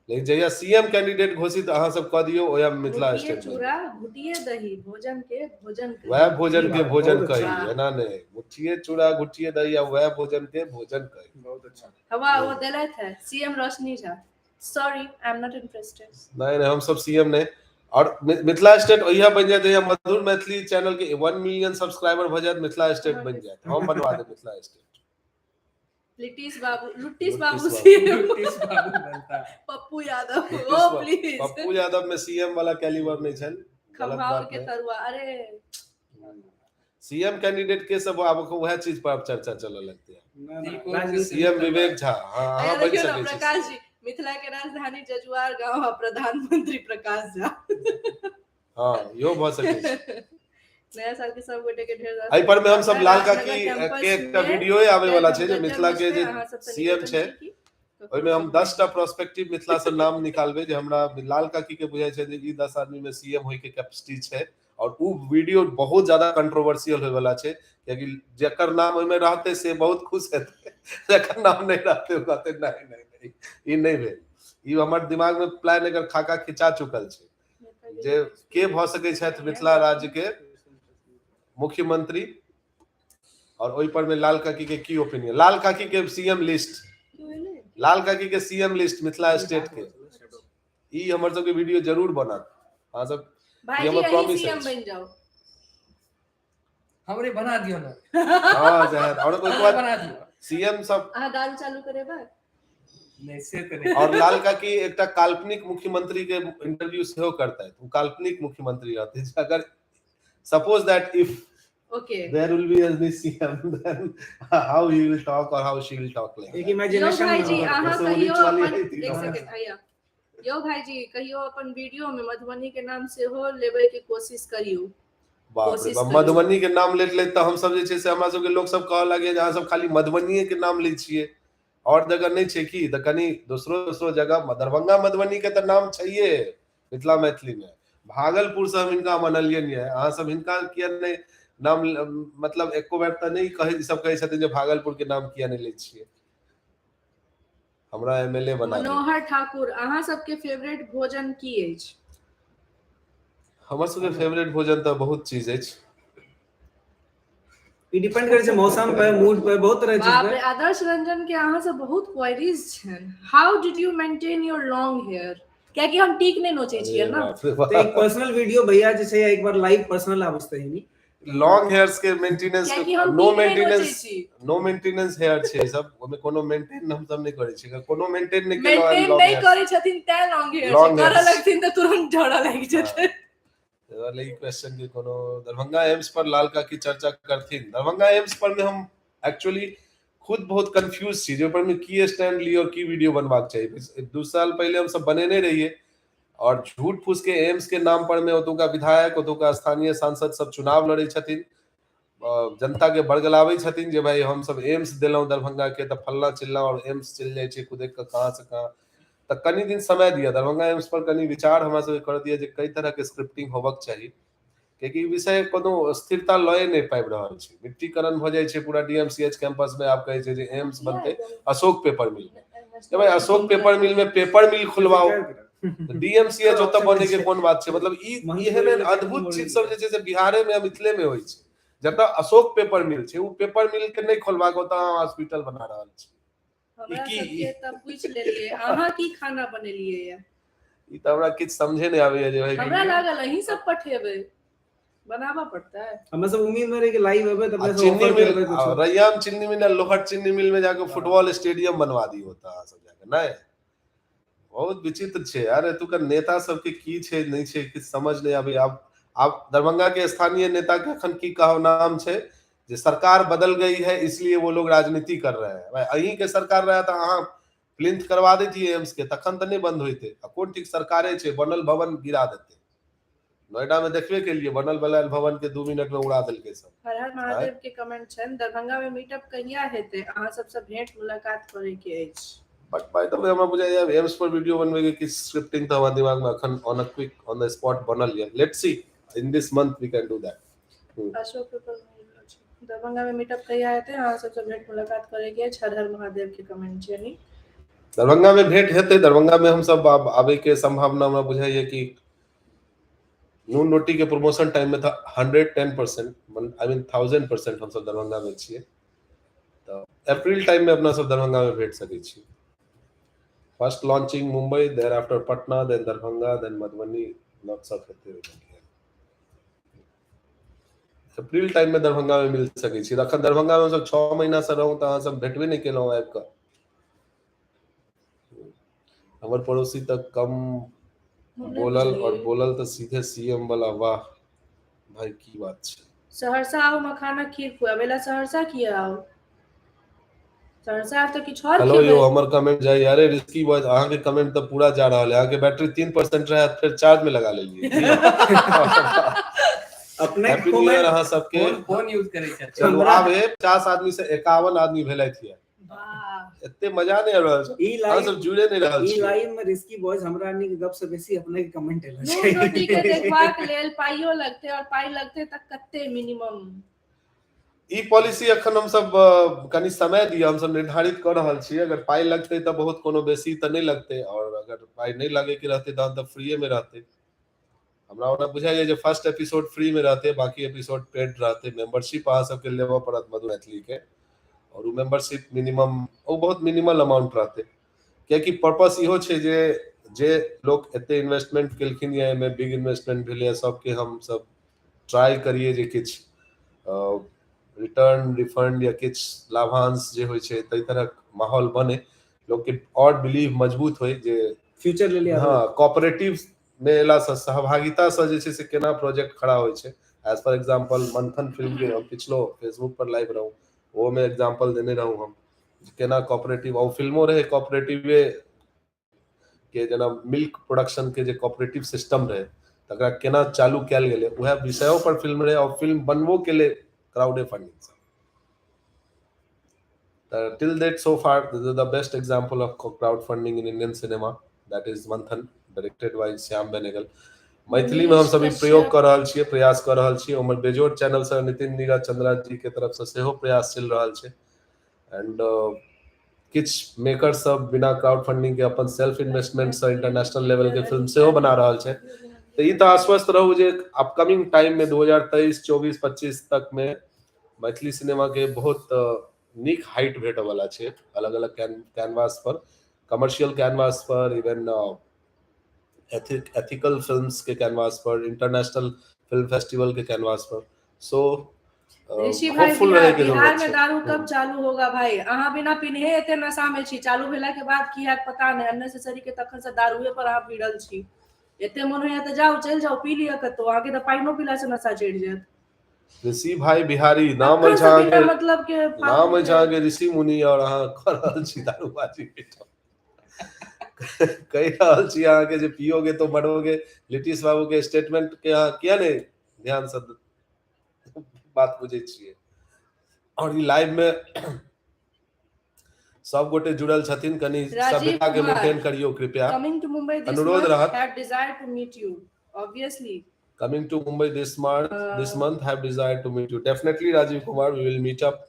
लेकिन जहिया सीएम कैंडिडेट घोषित अहाँ सब कऽ दियौ ओहिया मिथिला घुटिये स्टेट बनि। चूड़ा घुटिये दही भोजन के भोजन कही। वएह भोजन के भोजन बहुत कही, अच्छा। एना नहि मुठिये चूड़ा घुटिये दही आ वएह भोजन के भोजन कही। बहुत अच्छा। हवा वो देलथि है CM Roshni Jha, sorry I am not interested. नहि नहि, हम सब सीएम नहि। और मिथिला स्टेट ओहिया बनि जायत जहिया मधुर मैथिली चैनल के 1 मिलियन सब्सक्राइबर भऽ जायत, मिथिला स्टेट बनि जायत, हम बनवा देब मिथिला स्टेट। लिटिस बाबू, लुट्टिस लुट्टिस बाबू बाबू। सीएम, नीतीश बाबू बनता। पप्पू यादव, नीतीश ओ बाबू। प्लीज। पप्पू यादव में सीएम वाला कैलिबर नहि छनि, गलत खम्हाउर बात के नहि। तरुआ, अरे सीएम कैंडिडेट के सब आब वएह चीज पर आब चर्चा चलऽ लगतै। ना, ना, त्रिकोण राजनीति- सीएम विवेक झा, हाँ अहाँ अरे बनि देखियौ ने सकै छी। प्रकाश जी, मिथिला के राजधानी जजुआर गांव आ प्रधानमंत्री प्रकाश झा। हाँ, इहो भऽ सकै छै। नया साल के सब गोटे के ढेर रास एहि पर में हम सब लाल काकी राजनगर के एकटा कैंपस में वीडियो आबै वाला छै जे गजब मिथिला के जे मस्ते, अहाँ सबसँ सीएम निवेदन छै, छी कि ओहिमे हम 10टा प्रोस्पेक्टिव मिथिला से नाम निकालबै जे हमरा लाल काकी के बुझाइ छै जे ई 10 आदमी में सीएम होय के कैपेसिटी छै। और उ वीडियो बहुत ज्यादा कंट्रोवर्शियल होय वाला छै, कियाकि जकर नाम ओहिमे रहतै से बहुत खुश हेतै, जकर नाम नहि रहतै ओ कहतै नहि नहि नहि ई नहि भेल। ई हमर दिमाग में प्लान एकर खाका खिंचा चुकल छै जे के भऽ सकै छथि मिथिला राज्य के मुख्यमंत्री, और ओहि पर में लाल काकी के की ओपिनियन, लाल काकी के सीएम लिस्ट, लाल काकी के सीएम लिस्ट मिथिला स्टेट के, ई हमर सबके वीडियो जरूर बनत। अहाँ सब भाईजी हमर अहीं promise CM अछि। बनि जाउ। हमरे बना दियौ ने। हाँ जहर, और ओहिके हमरे बाद बना दियौ। सीएम सब अहाँ दारू चालू करेबै? नहीं से तऽ नहि। और लाल काकी एकटा काल्पनिक मुख्यमंत्री के इंटरव्यू सेहो करतथि, ओ काल्पनिक मुख्यमंत्री रहतै जे अगर suppose that if Okay. There will be any CM, then how he will talk or how she will talk like एक that. यौ इमेजिनेशन भाईजी, अहाँ जैसे वो कहियो रिच वाली अपन आई थी एक ना। सेकंड भैया, यौ भाईजी, कहियो अपन वीडियो में मधुबनी के नाम सेहो लेबै के कोशिश करियौ। बाप रे कोशिश बाप, करियौ। मधुबनी के नाम लेत लेत तऽ हमसब जे छै से हमरा सबके लोक सब कहऽ लागैया जे अहाँ सब खाली मधुबनीये के नाम लै छियै, आओर जगह नहि छै की? तऽ कनि दोसरो दोसरो जगह, दरभंगा मधुबनी के तऽ नाम छैहे मिथिला मैथिली मे। भागलपुर से हम हिनका मनलियनि ये, अहाँ सब हिनका किया नहि नाम, मतलब एको बेर तऽ नहि कहै, सब कहै छथिन जे भागलपुर के नाम किया नहि लै छियै। हमरा एमएलए बना दियौ। मनोहर ठाकुर, अहाँ सबके फेवरेट भोजन की अछि? हमर सबके फेवरेट भोजन तऽ बहुत चीज अछि। ई डिपेंड करै छै मौसम पे, मूड पे, बहुत तरह के चीज बाप पे। रे, आदर्श रंजन के अहाँ से बहुत क्वेरीज छनि। How did you maintain your long hair? कियाकि हम टीक नहि नोचै छियै अरे ना। बाप रे बाप। तऽ एक पर्सनल वीडियो भैया जे छै एक बार लाइव पर्सनल आबै छै तहिनी। लॉन्ग हेयर्स के मेंटेनेंस, कियाकि हम नो टीक नहि नोचै मेंटेनेंस, छी। नो मेंटेनेंस हेयर छै सब, ओहिमे कोनो मेंटेन हम सब नहि करै छी, कोनो मेंटेन नहि केलहुँ। मेंटेन लॉन्ग नहि हेयर्स करै छथिन तैं लॉन्ग हेयर छै, लॉन्ग करऽ हेयर्स। लगथिन तऽ तुरंत झड़ऽ लागि जेतै। ई क्वेश्चन के कोनो दरभंगा एम्स पर लाल काकी चर्चा करथिन। दरभंगा एम्स पर में हम एक्चुअली खुद बहुत कंफ्यूज छी जे ओहि पर में की स्टैंड लिअ, की वीडियो बनबाक चाही। 2 साल पहिले हम सब बनेने रहियै और झूठ फूस के एम्स के नाम पर में ओतुका विधायक, ओतुका स्थानीय सांसद सब चुनाव लड़ै छथिन, जनता के बरगलाबै छथिन जे भाई हम सब एम्स देलहुँ दरभंगा के, तऽ फल्ला चिल्ला, और एम्स चलि जाइ छै कुदैक कऽ कहाँ से कहाँ। तऽ कनि दिन समय दिअ दरभंगा एम्स पर, कनि विचार हमरा सबके कर दिअ जे कई तरह के स्क्रिप्टिंग होबक चाही, कियाकि ई विषय कोनो स्थिरता लए नहि पाबि रहल छै। मिट्टीकरण भऽ जाइ छै पूरा डीएमसीएच कैंपस में। आब कहै छै जे एम्स बनतै अशोक पेपर मिल में। जे भाई अशोक पेपर मिल में पेपर मिल खुलवाओ, डीएमसीएच ओतऽ बने के कोन बात छै? मतलब ई एहन एहन अद्भुत चीज सब जे छै से बिहारे में, मिथिले में होइ छै। जतऽ अशोक पेपर मिल छै, ओ पेपर मिल के नहि खोलबाक ओतऽ अहाँ हॉस्पिटल बना रहल छी। हमरा ई की- सबके तऽ पूछि लेलियै, अहाँ की खाना बनेलियै ये? ई तऽ हमरा किछु समझे नहि आबैया जे भाई हमरा लागल अहीं सब पठेबै, बनाबऽ पड़तै। हमरा सब उम्मीद में रहे कि लाइव एबै तऽ आ अपने सब चीनी ऑफर मिल करबै आ कुछो। रैयाम चीनी मिल आ लोहट चीनी मिल में जाके फुटबॉल स्टेडियम बनवा दियौ ओतऽ अहाँ सब जाके। नहि, बहुत विचित्र छै यार, एतुका नेता सबके की छै नहि छै किछु समझ नहि आबैया। आब दरभंगा के स्थानीय नेता के अखन की कहब नाम छै जे सरकार बदल गई है इसलिए वो लोग राजनीति कर रहे हैं। भाई अहीं के सरकार रहे तऽ अहाँ प्लिंथ करवा दैतियै एम्स के, तखन तऽ नहि बंद होइते। आ कोन ठीक सरकारे छै, बनल भवन गिरा देतै। नोएडा में देखबे केलियै, बनल बनायल भवन के 2 मिनट में उड़ा देलकै सब। हर हर महादेव के कमेंट छनि, दरभंगा में मीटअप कहिया हेतै? अहाँ सबसँ भेंट मुलाकात करे के अछि। बट बाय the way हमरा बुझाइया एम्स पर वीडियो बनबै के किछु स्क्रिप्टिंग तऽ हमरा दिमाग में अखन on a quick on the spot बनल यऽ। Let's see, in this month we can do that. Ashok paper mill अछि। दरभंगा में मीटअप कहिया हेतै? अहाँ सबसँ भेंट मुलाकात करे के अछि। हर हर महादेव के कमेंट छनि। दरभंगा में भेंट हेतै। दरभंगा में हम सब आब आबै के संभावना हमरा बुझाइया कि नून रोटी के प्रमोशन टाइम में तऽ 110%, I mean 1000% हम सब दरभंगा में छियै। तऽ अप्रैल टाइम में अपना सब दरभंगा में भेट सकै छी। First launching Mumbai, there after Patna, then Darbhanga, then Madhubani, lots of हेतै ओहिमे। अप्रैल टाइम में दरभंगा में मिल सकै छी। अखन दरभंगा में हम सब 6 महीना से रहूं तऽ अहाँ सब भेटबे नहि केलहुँ आबि कऽ। हमर पड़ोसी तऽ कम बोलल और बोलल तऽ सीधे सीएम वाला, वाह भाई की बात छै। सहरसा आउ, मखाना खीर खुआबै ला। सहरसा किया आउ? सहरसा आब तऽ किछु आओर हेलो यौ, खेबै। हमर कमेंट जाय? अरे रिस्की बॉयज, अहाँके कमेंट तऽ पूरा जा रहल है। अहाँके बैटरी 3% रहे, फेर चार्ज में लगा लेलियै। अपने हैप्पी न्यू ईयर अहाँ सबके। फोन फोन यूज करै छथि। चलू हमरा- आब हे 50 आदमी से 51 आदमी भेलथि ये। वाह, एते मजा नहि आबि रहल छै, ई अहाँ लाइव सब जुड़े नहि रहल ई छी। लाइव में रिस्की बॉयज हमरा आदमी के गप से बेसी अपने के कमेंट एलो नून रोटी के छै। देखबाक लेल पाइयो लगतै और पाइ लगतै तऽ कते मिनिमम? ई पॉलिसी अखन हमसब कनि समय दिअ, हमसब निर्धारित कऽ रहल छी। अगर पाइ लगतै तऽ बहुत कोनो बेसी तऽ नहि लगतै, और अगर पाइ नहि लगै के रहतै तहन तऽ फ्रीए मे रहतै। हमरा ओना बुझाइया जे फर्स्ट एपिसोड फ्री मे रहतै, बाकी एपिसोड पेड रहतै। मेंबरशिप अहाँ सबके लेबऽ पड़त मधु मैथिली के, और ओ मेंबरशिप मिनिमम, ओ बहुत मिनिमल अमाउंट रहतै, कियाकि पर्पस इहो छै जे जे लोक एते इन्वेस्टमेंट केलखिन या एहिमे बिग इन्वेस्टमेंट भेलैए, सबके हम सब ट्राई करियै जे किछु रिटर्न, रिफंड या किछु लाभांश जे होइ छै, ताहि तरहक माहौल बने, लोकके और बिलीव मजबूत होइ जे फ्यूचर लेल। हँ, कोऑपरेटिव मे एलासँ, सहभागितासँ जे छै से केना प्रोजेक्ट खड़ा होइ छै, एज फॉर एग्जाम्पल मंथन फिल्म के हम पिछलो फेसबुक पर लाइव रहूँ, ओहोमे एग्जाम्पल देने रहूँ हम केना कॉपरेटिव और फिल्मो रहे कॉपरेटिवे के, जेना मिल्क प्रोडक्शन के जे कॉपरेटिव सिस्टम रहे तकरा केना चालू कयल गेलै, उएह विषयो पर फिल्म रहे और फिल्म बनबो केलै क्राउडे फंडिंग से। तऽ till date so far this is the best example of crowd funding in Indian cinema, that is Manthan, directed by Shyam Benegal. Maithili में हम सब ई प्रयोग कऽ रहल छियै, प्रयास कऽ रहल छियै। उम्हर बेजोड़ चैनल से नितिन नीरज चंद्रा जी के तरफ से सेहो प्रयास चलि रहल छै। एंड किछु मेकर सब बिना क्राउड फंडिंग के अपन सेल्फ इन्वेस्टमेंट से इंटरनेशनल लेवल के फिल्म सेहो बना रहल छै। तऽ ई तऽ आश्वस्त रहू जे अपकमिंग टाइम में 2023 24 25 तक में मैथिली सिनेमा के बहुत नीक हाइट भेटऽ वाला छै, अलग अलग कैनवास पर, कमर्शियल कैनवास पर, इवन एथिकल फिल्म्स के कैनवास पर, इंटरनेशनल फिल्म फेस्टिवल के कैनवास पर। सो ऋषि भाई, होपफुल रहे के बिहार जरूरत में छै। दारू कब चालू होगा भाई? अहाँ बिना पिन्हे एते नशा में छी, चालू भेला के बाद की हैत पता नहि। अननेसेसरी के तखन से दारूए पर अहाँ भिड़ल छी। एते मन होइया तऽ जाउ, चलि जाउ, पी लिअ कतौ, अहाँके तऽ पानिओ पीला से नशा चढ़ि जायत। ऋषि भाई बिहारी नाम तखन अछि से बिना अहाँके, मतलब के नाम फालतू अछि के अहाँके ऋषि मुनि और अहाँ कऽ रहल छी दारूबाजी। कहि रहल छी अहाँके जे पियोगे तो मरोगे। नीतीश बाबू के स्टेटमेंट के अहाँ किया नहि ध्यान से बात बुझै छियै? और ई लाइव में सब गोटे जुड़ल छथिन, कनि राजीव सभ्यता के कुमार मेंटेन करियौ कृपया, कमिंग टू मुंबई this अनुरोध मंथ, रहत। Have desire to meet you obviously. Coming to Mumbai this month, this month have desire to meet you. Definitely, Rajiv Kumar, we will meet up.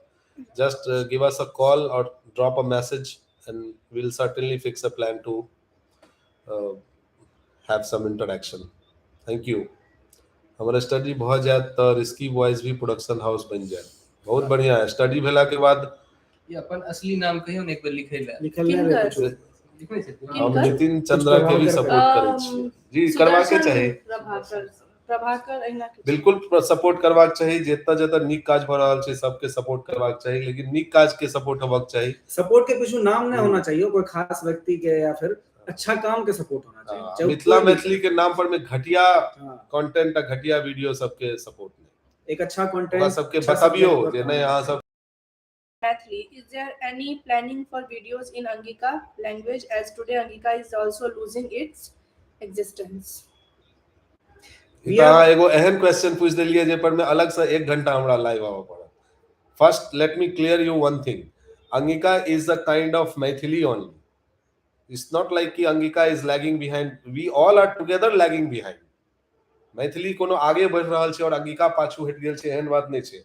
Just give us a call or drop a message and we'll certainly fix a plan to have some interaction. Thank you. हमर स्टडी भऽ जायत तऽ रिस्की बॉयज भी प्रोडक्शन हाउस बनि जायत। बहुत बढ़िया है। स्टडी भेला के बाद ई अपन असली नाम कहियौ ने एक बेर लिखै लए। लिखल नहि रहै किनकर? कुछो। लिखने छथिन? हम किनकर? नितिन चंद्रा के भी सपोर्ट करै छियै जी, करबाके सुदर्शन चाही। प्रभाकर, प्रभाकर अहिना किछु। बिल्कुल सपोर्ट करबाक चाही। जतऽ जतऽ नीक काज भऽ रहल छै सबके सपोर्ट करबाक चाही, लेकिन नीक काज के सपोर्ट होबाक चाही। सपोर्ट के पीछू नाम नहीं होना चाहिए कोई खास व्यक्ति के, या फिर अच्छा काम के सपोर्ट होना चाहिए, चाहे वो मिथिला कोई भी। मैथिली के नाम पर में घटिया हाँ, कंटेंट आ घटिया वीडियो सबके सपोर्ट नहीं। एक अच्छा कंटेंट ओकरा सबके अच्छा बतबियो subject पर जे काम नहि अहाँ सब। Maithili, is there any planning for videos in Angika language, as today Angika is also losing its existence? ई तऽ अहाँ एगो एहन क्वेश्चन पूछि देलियै जे पर में अलग से 1 घंटा हमरा लाइव आबऽ पड़त। First let me clear you one thing, Angika is a kind of Maithili only. It's not like कि Angika is lagging behind, we all are together lagging behind. Maithili कोनो आगे बढ़ि रहल छै और अंगिका पाछू हटि गेल छै, एहन बात नहि छै।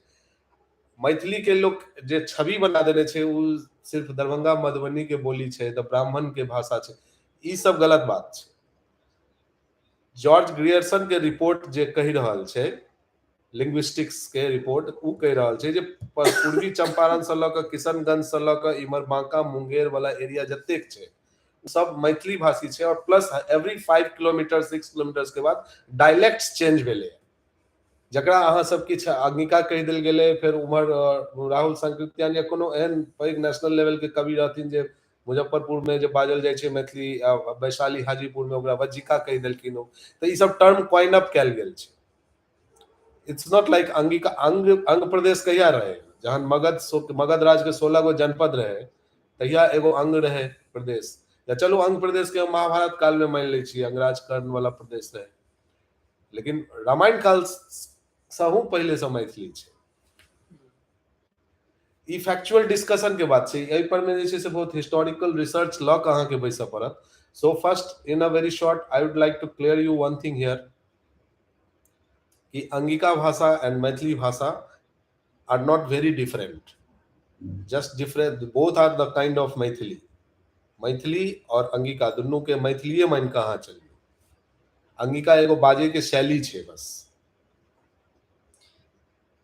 मैथिली के लोक जे छवि बना देने छै ओ सिर्फ दरभंगा मधुबनी के बोली छै, तऽ ब्राह्मण के भाषा छै, ई सब गलत बात छै। जॉर्ज ग्रियर्सन के रिपोर्ट जे कहि रहल छै, लिंग्विस्टिक्स के रिपोर्ट, उ कहि रहल छै जे पूर्वी चंपारण से लऽ कऽ किशनगंज से लऽ कऽ इम्हर बांका मुंगेर वाला एरिया जतेक छै सब मैथिली भाषी छै, और प्लस एवरी 5 किलोमीटर 6 किलोमीटर के बाद डायलेक्ट्स चेंज भेलै, जकरा अहाँ सब किछु अंगिका कहि देल गेलै। फेर उम्हर राहुल सांकृत्यायन या कोनो एहन पैघ नेशनल लेवल के कवि रहथिन जे मुजफ्फरपुर में जे बाजल जाइ छै मैथिली, वैशाली हाजीपुर में ओकरा वज्जिका कहि देलखिन ओ, तऽ ई सब टर्म कॉइन अप कयल गेल छै। It's not like Angika, Anga Pradesh कहिया रहे, जहन मगध राज के 16 गो जनपद रहे तहिया एगो अंग रहे प्रदेश। या चलू अंग प्रदेश के हम महाभारत काल में मानि लै छियै, अंगराज कर्ण वाला प्रदेश रहे, लेकिन रामायण काल सहू पहिले से मैथिली छै। ई फैक्चुअल डिस्कशन के बात छै, एहि पर में जे छै से बहुत हिस्टोरिकल रिसर्च लऽ कऽ अहाँके बैसऽ पड़त। So first in a very short I would like to clear you one thing here कि अंगिका भाषा एंड मैथिली भाषा are not very different, just different, both are the kind of Maithili. Maithili और अंगिका दुनू के मैथिलीए मान कऽ अहाँ चलियौ। अंगिका एगो बाजे के शैली छै बस।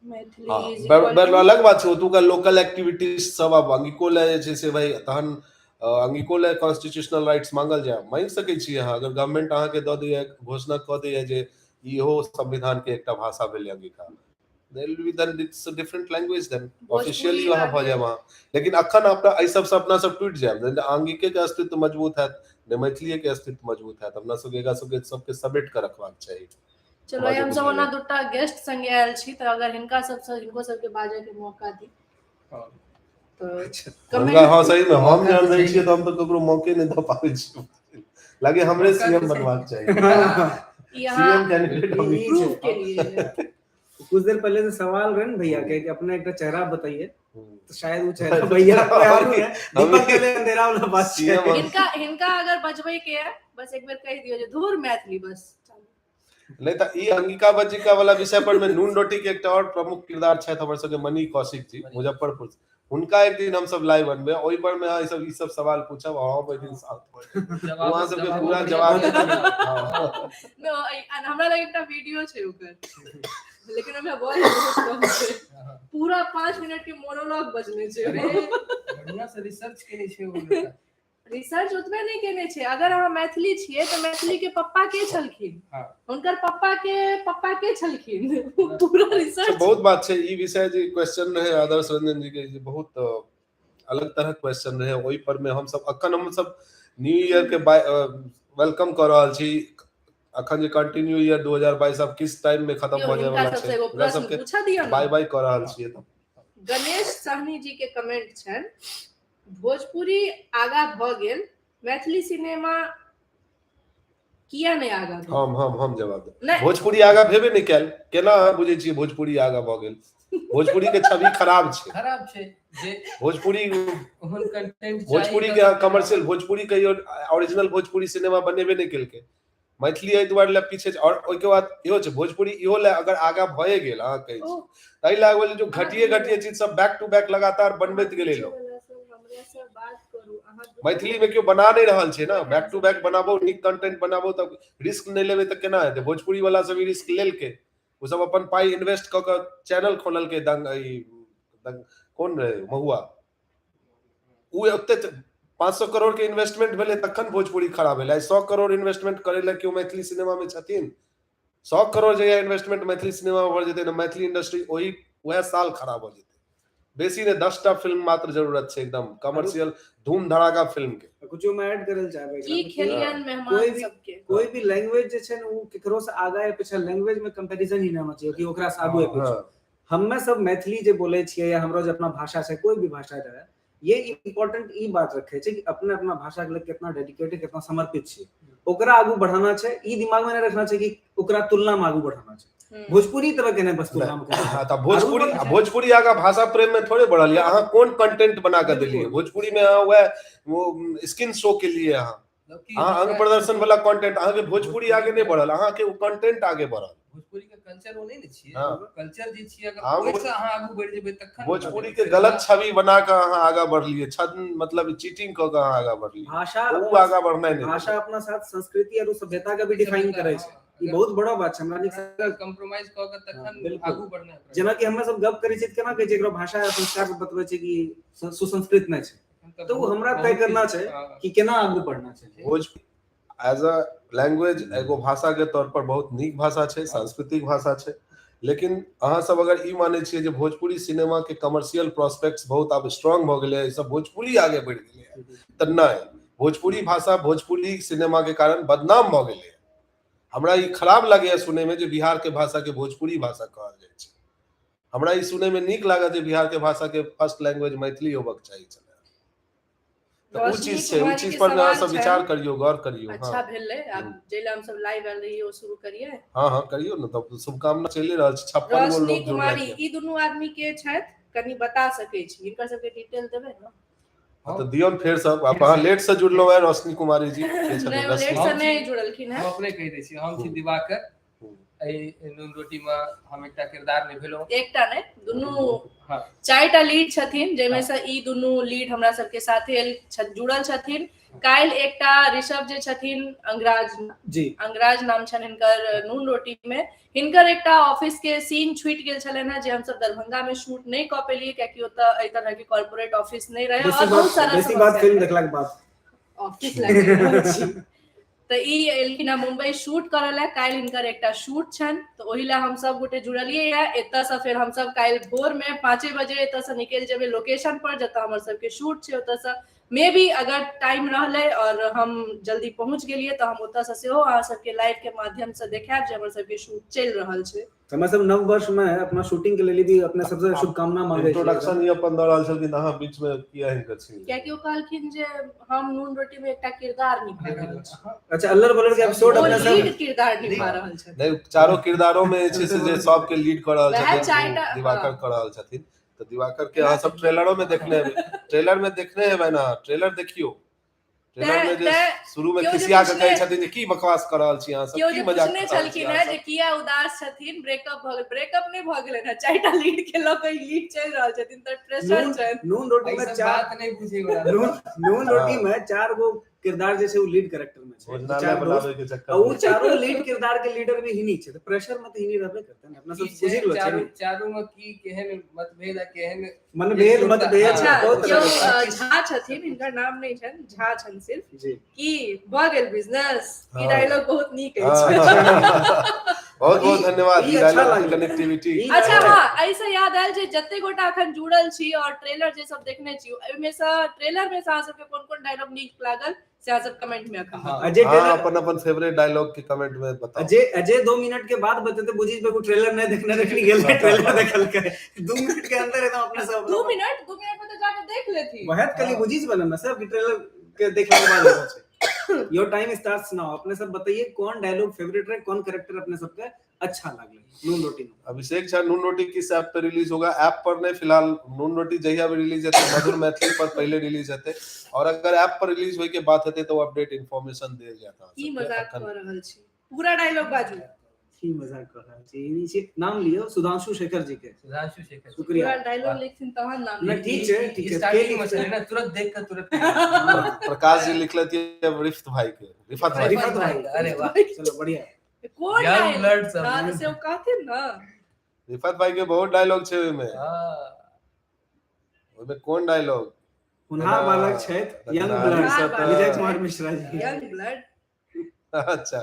मैथिली हाँ, is equal to अलग बात छै, ओतुका लोकल एक्टिविटीज सब आब अंगिको लए जे छै से भाई तहन अंगिको लए कॉन्स्टिट्यूशनल राइट्स मांगल जाय, मांगि सकै छी अहाँ, अगर गवर्नमेंट अहाँके दऽ दैया, घोषणा कऽ दैया जे इहो संविधान के एकटा भाषा भेलै Angika, there will be then it's a different language then officially Bhojpuri वहाँ भऽ जायब अहाँ। लेकिन अखन अपना एहि सबसँ अपना सब टूटि जायब, नहि अंगिके के अस्तित्व मजबूत हैत, नहि मैथिलीए के अस्तित्व मजबूत हैत। अपना सबके एकरा सबके सबके समेट कऽ रखबाक चाही। चलो आइ हमसब ओना दूटा गेस्ट संगे आयल छी, तऽ अगर हिनका सबसँ हिनको सबके बाजय के मौका दी तऽ हुनका। हाँ, सही में हम जहन रहै छियै तऽ हम तऽ ककरो मौके नहि दऽ पाबै छियै। लागे हमरे सीएम बनबाक चाही, सीएम कैंडिडेट हम। प्रूफ के लिए कुछ देर पहले से सवाल रहे भैया के कि अपना एक चेहरा बताइए, तो शायद वो चेहरा भैया दीपक के लिए अंधेरा वाला बात छै। हिनका हिनका अगर बजबै के है, बस एक बेर कहि दियौ जे धूर मैथिली, बस। नहि तऽ ई अंगिका बज्जिका वाला विषय पर में नून रोटी के एकटा और प्रमुख किरदार छथि हमर सबके मनी कौशिक जी मुजफ्फरपुर। हुनका एक दिन हमसब लाइव अनबै, ओहि पर में अहाँ ई सब सवाल पूछब और हम ओहि दिन साथ वहाँ सबके पूरा जवाब। हमरा लग एकटा वीडियो छै ओकर, लेकिन ओहिमे वॉइस बहुत कम छै। पूरा 5 मिनट के मोनोलॉग बजने छै। बढ़िया से रिसर्च केने छै ओ। रिसर्च ओतबे नहि केने छै। अगर अहाँ मैथिली छियै तऽ मैथिली के पप्पा के छलखिन, हुनकर पप्पा के पप्पा के छलखिन, पूरा रिसर्च। बहुत बात छै। ई विषय जे क्वेश्चन रहे आदर्श रंजन जी के, जे बहुत अलग तरह क्वेश्चन रहे। ओहि पर में हमसब अखन हमसब न्यू ईयर के welcome कऽ रहल छी। अखन जे कंटिन्यू ईयर 2022 आब किस टाइम में खत्म भऽ जाय वाला छै, हुनका सबके बाय बाय कऽ रहल छियै। तऽ गणेश सहनी जी के कमेंट छनि, भोजपुरी आगा भऽ गेल, मैथिली सिनेमा किया नहि आगा? हम जवाब देब। भोजपुरी आगा भेबे नहि कयल। केना अहाँ बुझै छियै भोजपुरी आगा भऽ गेल? भोजपुरी के छवि खराब छै। खराब छै जे भोजपुरी ओहन कंटेंट। भोजपुरी के कमर्शियल भोजपुरी कहियो ओरिजिनल भोजपुरी सिनेमा बनेबे नहि केलकै। मैथिली एहि दुआरे लए पीछे। और ओहिके बाद इहो छै, भोजपुरी इहो लए अगर आगा भए गेल अहाँ कहै छी, ताहि लए जो घटिए घटिए चीज सब बैक टू बैक लगातार बनबैत गेलै लोक। मैथिली में केओ बना नहि रहल छै ने। बैक टू बैक बनाबो, नीक कंटेंट बनाबो, तऽ रिस्क नहि लेबै तऽ केना हेतै? भोजपुरी वाला सब ई रिस्क लेलकै। ओ सब अपन पाइ इन्वेस्ट कऽ कऽ चैनल खोललकै। दंग ई कोन रहै, महुआ, ओ ओते 500 करोड़ के इन्वेस्टमेंट भेलै तखन भोजपुरी खड़ा भेलै। आइ 100 करोड़ इन्वेस्टमेंट करै लए केओ मैथिली सिनेमा मे छथिन? 100 करोड़ जहिया इन्वेस्टमेंट मैथिली सिनेमा मे भऽ जेतै ने, मैथिली इंडस्ट्री ओहि वएह साल खड़ा भऽ जेतै। बेसी ने, 10टा फिल्म मात्र जरूरत छै, एकदम कमर्शियल धूम धड़ाका फिल्म के। कुछो मे ऐड करल चाहबै? की खेलियन मेहमान सबके? कोई भी लैंग्वेज जे छै ने, ओ केकरो से आगा या पीछा, लैंग्वेज में कंपैरिजन ही ना होना चाहिए कि ओकरा से आगू या पीछे। हमे सब मैथिली जे बोले छियै या हमरो जे अपना भाषा छै, कोई भी भाषा रहे, ये इम्पोर्टेंट ई बात रखे छै कि अपने अपना भाषा के लिए कितना डेडिकेटेड, कितना समर्पित छियै, ओकरा आगू बढ़ाना छै। ई दिमाग में नहीं रखना छै कि ओकरा तुलना में आगू बढ़ाना छै। भोजपुरी तरह के नहीं, बस तुलना में। हाँ, तऽ भोजपुरी भोजपुरी आगा भाषा प्रेम में थोड़े बढ़ल यऽ। अहाँ कोन कंटेंट बना कऽ देलियै भोजपुरी में? अहाँ वएह वो स्किन शो के लिए अहाँ अंग प्रदर्शन वाला कंटेंट। अहाँके भोजपुरी आगे नहि बढ़ल, अहाँके ओ कंटेंट आगे बढ़ल। भोजपुरी के कल्चर ओ नहि ने छियै। कल्चर जे छियै, अगर ओहिसँ अहाँ आगू बढ़ि जेबै तखन। भोजपुरी के गलत छवि बना कऽ अहाँ आगा बढ़लियै, छद्म मतलब चीटिंग कऽ कऽ अहाँ आगा बढ़लियै। भाषा ओ आगा बढ़नाइ नहि। भाषा अपना साथ संस्कृति और सभ्यता के भी डिफाइन करै छै। ई बहुत बड़ा बात छै। हमरा कॉम्प्रोमाइज कऽ के तखन आगू बढ़ना। जेनाकि हमरा सब गप करै छियै, केना कहै छियै, एकरो भाषा संस्कार बतबै छै कि सुसंस्कृत नहि छै, तऽ ओ हमरा तय करना छै कि केना आगू बढ़ना छै। भोजपुरी एज अ लैंग्वेज, एगो भाषा के तौर पर बहुत नीक भाषा छै, सांस्कृतिक भाषा छै। लेकिन अहाँ सब अगर ई मानै छियै जे भोजपुरी सिनेमा के कमर्शियल प्रोस्पेक्ट्स बहुत आब स्ट्रांग भऽ गेलै, ई सब भोजपुरी आगे बढ़ि गेलै, तऽ नहि, भोजपुरी भाषा भोजपुरी सिनेमा के कारण बदनाम भऽ गेलै। हमरा ई खराब लगैया सुनय मे जे बिहार के भाषा के भोजपुरी भाषा कहल जाइ छै। हमरा ई सुनय मे नीक लागत जे बिहार के भाषा के फर्स्ट लैंग्वेज मैथिली होबक चाही छलै। तऽ ओ चीज छै, ओ चीज पर अहाँ सब विचार करियौ, गौर करियौ। अच्छा भेलै, आब जै हम सब लाइव आयल रहियै ओ शुरू करियै। हाँ, करियौ ने। तब शुभकामना चलि रहल छै, 56 गो लोग जुड़ल। ई दुनू आदमी के छथि, कनि बता सकै छी? हिनकर सबके डिटेल देबै ने? तऽ दियौ फेर सब। आब अहाँ लेट से जुड़लहुँ हैं। रोशनी कुमारी जी? नहि, लेट से नहि जुड़लखिन हैं। हम अपने कहि दै छी। हम छी दिवाकर। एहि नून रोटी मे हम एकटा किरदार निभेलहुँ। एकटा नहि, दुनू चारिटा लीड छथिन, जाहिमे से ई दुनू लीड हमरा सबके साथे जुड़ल छथिन। काल्हि एकटा ऋषभ जे छथिन, अंगराज जी, अंगराज नाम छनि हिनकर नून रोटी मे, हिनकर एकटा ऑफिस के सीन छूटि गेल छलनि हेँ, जे हमसब दरभंगा में शूट नहि कऽ पेलियै, कियाकि ओतऽ एहि तरह के कॉर्पोरेट ऑफिस नहि रहै और बहुत सारा बेसी बात फिल्म देखला के बाद। ऑफिस लागि तऽ ई एलखिन हेँ मुम्बई शूट करऽ लए। काल्हि हिनकर एकटा शूट छनि, तऽ ओहि लए हमसब गोटे जुड़लियै ये एतऽसँ। फेर हमसब काल्हि भोर मे 5 बजे एतऽसँ निकलि जेबै लोकेशन पर, जतऽ हमर सबके शूट छै। ओतऽसँ मे बी अगर टाइम रहलै और हम जल्दी पहुंच गेलियै तऽ हम ओतऽसँ सेहो अहाँ सबके लाइव के माध्यमसँ देखायब जे हमर सबके शूट चलि रहल छै। हमरा सब नव वर्ष में अपना शूटिंग के लेल भी अपने सबसे शुभकामना मांगे छी। इंट्रोडक्शन ई अपन दऽ रहल छलखिन, अहाँ बीच में किया हिनकर छीन लेलियै? कियाकि ओ कहलखिन जे हम नून रोटी में एकटा किरदार निभा रहल छी। अच्छा, अल्लर बल्लर के एपिसोड ओ अपने सब लीड किरदार निभा रहल छथिन। नहि, चारो किरदारों में जे छै से जे सबके लीड कऽ रहल वएह छथिन चारिटा, ओ दिवाकर हँ। कऽ रहल छथिन। तऽ दिवाकर के अहाँ सब ट्रेलरो में देखने हेबै, ट्रेलर में देखने हेबै ने, ट्रेलर देखियौ। ट्रेलर में जे शुरू में केओ जे खिसिया के कहै पूछने- छथिन जे की बकवास कऽ रहल छी अहाँ सब, केओ की जे मजाक पूछने कऽ रहल छी छलखिन अहाँ हेँ जे सब। किया उदास छथिन, ब्रेकअप भऽ गेल। ब्रेकअप नहि भऽ गेलनि हेँ, चारिटा लीड के लऽ कऽ ई लीड चलि रहल छथिन तऽ प्रेशर नून छनि। नून रोटी एहि में सब चार बात नहि बुझै वाला। नून रोटी में चार गो किरदार जे छै ओ लीड कैरेक्टर में छै। भोजनालय चार दोस्त बनाबै के चक्कर आ उ में। चारो लीड किरदार के लीडर भी हिनी छै, तऽ प्रेशर में तऽ हिनी रहबे करतै ने। अपना सब की छै, बुझि गेलो छै चारू ने। चारू में की केहन मतभेद आ केहन मनभेद मतभेद अच्छा, बहुत केओ तरह के। झा छथिन, हिनकर नाम नहि छनि, झा छनि सिर्फ। जी। की भऽ गेल बिजनेस, ई हँ। डायलॉग बहुत नीक अछि। हँ। बहुत बहुत धन्यवाद, ई ई अच्छा डायलॉग के लागल। कनेक्टिविटी। ई अच्छा, हाँ, एहिसँ याद आयल जे जते गोटा अखन जुड़ल छी और ट्रेलर जे सब देखने छी, ओहिमे सँ ट्रेलर में सँ अहाँ सबके कोन कोन डायलॉग नीक लागल से अहाँ सब कमेंट में अखन हाँ। बताउ। अजय हाँ, ट्रेलर अपन अपन फेवरेट डायलॉग के कमेंट में बताओ। अजय अजय 2 मिनट के बाद बतेते, बुझी जेबै ट्रेलर नहीं देखने रखनी गेल, ट्रेलर देखलकै 2 मिनट के अंदर एकदम अपने सब 2 मिनट, 2 मिनट में तऽ जाके देख लेथिन। वह तऽ कली बुझी जेबै ने सब कि ट्रेलर के देखला के बाद होगा छै। Your time starts now. अपने सब बताइए कौन डायलॉग फेवरेट रहे, कौन कैरेक्टर अपने सबके अच्छा लागले नून रोटी में। अभिषेक झा, नून रोटी किस ऐप पे रिलीज होगा? ऐप पर नहीं, फिलहाल नून रोटी जहिया भी रिलीज हेतै मधुर मैथिली पर पहले रिलीज हेतै, और अगर ऐप पर रिलीज होय के बात हेतै तो अपडेट इन्फॉर्मेशन देल जायत अहाँ की सबके। मजाक अखन कऽ रहल छी, पूरा डायलॉग बाजू। की मजाक कर रहल छी। ई छै, नाम लियो सुधांशु शेखर जी के। सुधांशु शेखर जी। शुक्रिया। पूरा डायलॉग लिखथिन तहन नाम नहीं, लिखथिन। ठीक छै, ठीक छै। स्टार्टिंग में के छलै ने, तुरंत देख के तुरंत। हाँ। प्रकाश जी लिखलथि रिफ्त भाई के, रिफत भाई। रिफत भाई। अरे वाह। चलो बढ़िया। कोन यंग डायलॉग? ब्लड सब। हाँ, तऽ से ओ कहथिन ने। रिफत भाई के बहुत डायलॉग छै ओहिमे। हाँ। ओहिमे कोन डायलॉग? होनहार बालक छथि, यंग रत्नागिरी ब्लड, सँ तऽ- विजय कुमार मिश्रा जी। Young blood. अच्छा,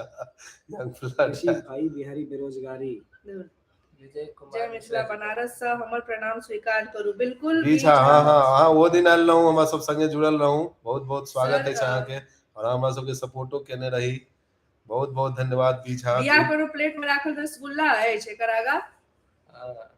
यंग ब्लड। ऋषि भाई बिहारी बेरोजगारी। विजय कुमार जय मिथिला मिश्रा जी। बनारस से हमर प्रणाम स्वीकार करू। बिल्कुल जी हाँ, हाँ, हाँ, हाँ, वो दिन आयल रहूँ, हमरा सब संगे जुड़ल रहूँ। बहुत बहुत स्वागत सर, अछि अहाँके, और हमरा सबके सपोर्टो केने रही, बहुत बहुत धन्यवाद बी झा। बियाह करू प्लेट में राखल रसगुल्ला अछि, एकर आगा हाँ।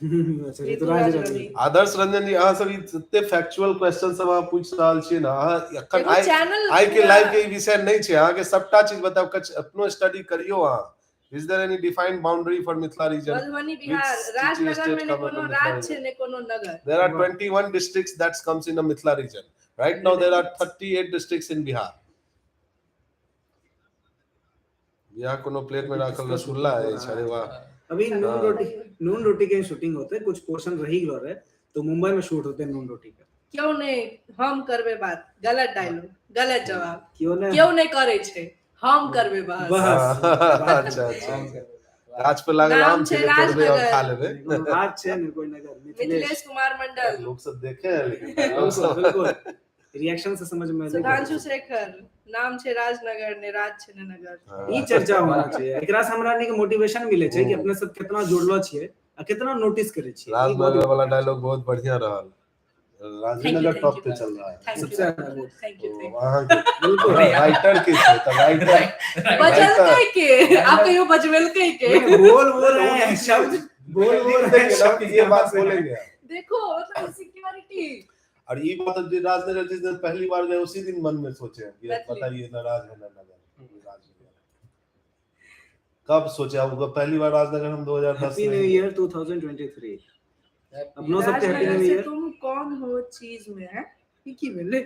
अच्छा, ऋतुराज ऋतुराज रवि। रवि। आदर्श रंजन जी, अहाँ सब ई जते फैक्चुअल क्वेश्चन सब अहाँ पूछि रहल छियै ने, अहाँ एखन एगो आइ चैनल आइ के पूरा- लाइव के ई विषय नहि छै, अहाँके सबटा चीज बताउ, किछु अपनो स्टडी करियौ अहाँ। Is there any defined boundary for Mithila region? Madhubani Bihar, Which city Rajnagar state में ने come कोनो under राज Mithila छै region? ने कोनो नगर। There are 21 districts that comes in the Mithila region. Right now there are 38 districts in Bihar. Bihar कोनो प्लेट में राखल रसगुल्ला अछि, अरे वाह। अभी नून हाँ। रोटी, नून रोटी के शूटिंग होते, कुछ पोर्शन रही गेलो रहे तो मुंबई में शूट होते नून रोटी का। क्यों नहीं हम करबे बात, गलत डायलॉग, गलत जवाब। क्यों नहीं क्यों नहीं करे छै, हम करबे बहस। बहस। अच्छा अच्छा, गाछ पे लागल नाम आम छै छै जे तोड़बे और राजनगर। खा लेबे। कोनो राज छै ने कोई नगर। मिथिलेश मिथिलेश कुमार मंडल। लोग सब देखे हैं लेकिन बिल्कुल बिल्कुल रिएक्शन से समझ में एलै। सुधांशु शेखर, नाम छै राजनगर, ने राज छै ने नगर। हाँ। ई चर्चा होना चाहिए, एकरा से हमरा नीक मोटिवेशन मिले छै कि अपने सब कितना जुड़लो छियै आ कितना नोटिस करे छियै। ई बहुत राजनगर वाला डायलॉग बहुत बढ़िया रहल। Rajnagar Thank you, top thank pay you. चल रहा है। Thank सबसे you, ज्यादा vote। Thank you, thank तो अहाँके बिल्कुल राइटर के छै तऽ राइटर you. बचलकै के आ कहियो बजबेलकै के? नहीं, बोल बोल रहे हैं शब्द, बोल बोल रहे हैं शब्द, ये बात बोलेंगे। देखो मतलब सिक्योरिटी। और ये बात जे राजनगर जिस दिन पहली बार गए उसी दिन मन में सोचे कि मैथिली। बताइए ना राज है ना नगर, राजनगर कब सोचे आप? पहली बार राजनगर हम 2010 हैप्पी में न्यू ईयर 2023। अपनो सबके हैप्पी राजनगर न्यू से ईयर। तुम कौन हो चीज में है ई की भेलै?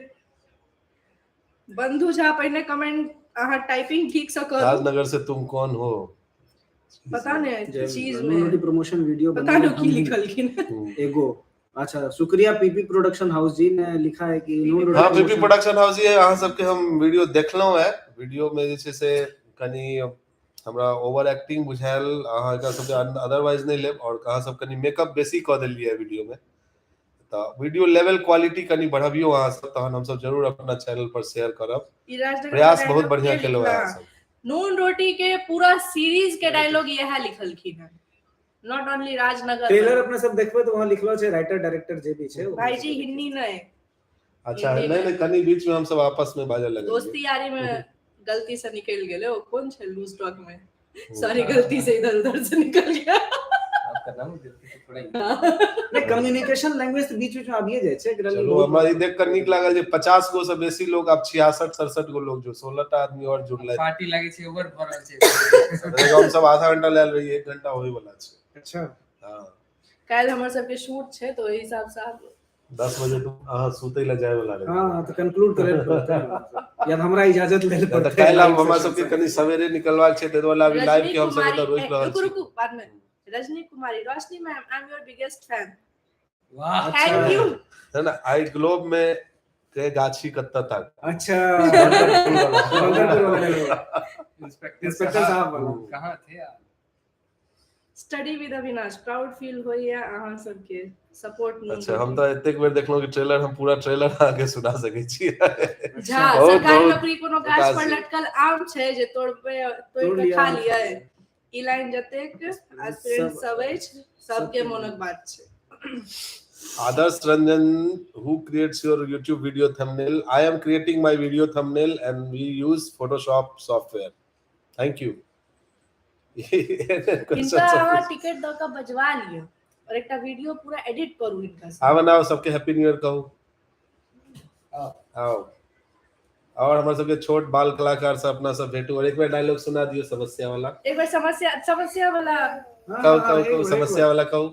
बंधु झा पहिने कमेंट अहाँ टाइपिंग ठीक से करू। राजनगर से तुम कौन हो पता नहीं जय चीज मिथिला। नून रोटी में प्रमोशन वीडियो पता नहीं बनाए की हम। लिखलखिन। एगो अच्छा शुक्रिया पीपी प्रोडक्शन हाउस जी ने लिखा है कि नून रोटी हाँ, पीपी प्रमोशन- प्रोडक्शन हाउस ये अहाँ सबके हम वीडियो देखलहुँ है। वीडियो में जे छै से कनि हमरा ओवर एक्टिंग बुझायल, अहाँ एकरा सबके अदरवाइज नहि लेब, और अहाँ सब कनि मेकअप बेसी कऽ देलियै वीडियो में, तऽ वीडियो लेवल क्वालिटी कनि बढ़बियौ अहाँ सब, तहन हमसब जरूर अपना चैनल पर शेयर करब। ई राजनगर प्रयास के बहुत डायलॉग बढ़िया के केलहुँ अहाँ लिखला? सब। नून रोटी के पूरा सीरीज के डायलॉग इएह लिखलखिन है, not only Rajnagar. Trailer अपने सब देखबै तो वहां लिखलो छै राइटर डायरेक्टर जे भी छै। भाईजी हिंदी नहीं। अच्छा, हिंदी नहि मे। नहि, कनि बीच में हम सब आपस में बाजऽ लगलियै। दोस्ती यारी में गलती से निकल गेलै। ओ कोन छै लूज टॉक में, सॉरी, गलती से इधर उधर से निकल गया। आपका नाम गलती से थोड़ा ही। नहीं, कम्युनिकेशन लैंग्वेज तऽ बीच बीच में आबिए जाइ छै एकरा लेल। चलू, बहुत हमरा ई देख कऽ नीक लागल जे 50 गो से बेसी लोग, आब 66 67 गो लोग, जो 16 टा आदमी और जुड़लै। पार्टी लागै छै, ओवर भऽ रहल छै। हम सब आधा घंटा लायल रहियै, 1 घंटा होय वाला छै। अच्छा। हँ। काल्हि हमर सबके शूट छै, तऽ ओहि हिसाब से आब 10 बजे तो अहाँ सुतै लए जाय वाला रहियै। हँ, तऽ कंक्लूड करे लए पड़तै या तऽ हमरा इजाजत लेल तऽ पड़तै काल्हि लाइव हमरा सेशन सबके से। कनि सवेरे निकलबाक छै, ताहि दुआरे अभी लाइव रजनी के हम सब कुमारी एतऽ रोकि रहल रुकू छी। रुकू, बाद में। रजनी कुमारी, रोशनी ma'am, I am your biggest fan. वाह। अच्छा। Thank you. है ना, आई ग्लोब में के गाछी कत्ता तक। अच्छा, बंदरपुर बंदरपुर वाला dialogue। इंस्पेक्टर इंस्पेक्टर साहब वाला। कहाँ थे आप? Study with Avinash, proud feel होइया अहाँ सबके सपोर्ट। अच्छा, हम तऽ एतेक बेर देखलहुँ कि ट्रेलर, हम पूरा ट्रेलर अहाँके सुना सकै छी। झा बहुत सरकारी बहुत नौकरी कोनो गाछ पर विकास। लटकल आम छै जे तोड़बै तोड़ तोड़ के लिअ। खा लियै? ई लाइन जतेक एस्पिरेंट सब अछि, सबके मोनक बात छै। Adarsh Ranjan, who creates your YouTube video thumbnail? I am creating my video thumbnail and we use Photoshop software. Thank you. हिनका अहाँ टिकट दऽ कऽ बजवा लिअ और एकटा वीडियो पूरा एडिट करू हिनका से। आब आउ, सबके हैप्पी न्यू ईयर कहू। आओ। आओ और हमर सबके छोट बाल कलाकार से अपना सब भेटू और एक बेर डायलॉग सुना दियौ समस्या वाला। एक बेर समस्या, समस्या वाला। हाँ, कहू। हाँ, कहू। एक कहू। बार, एक समस्या बार। वाला कहू,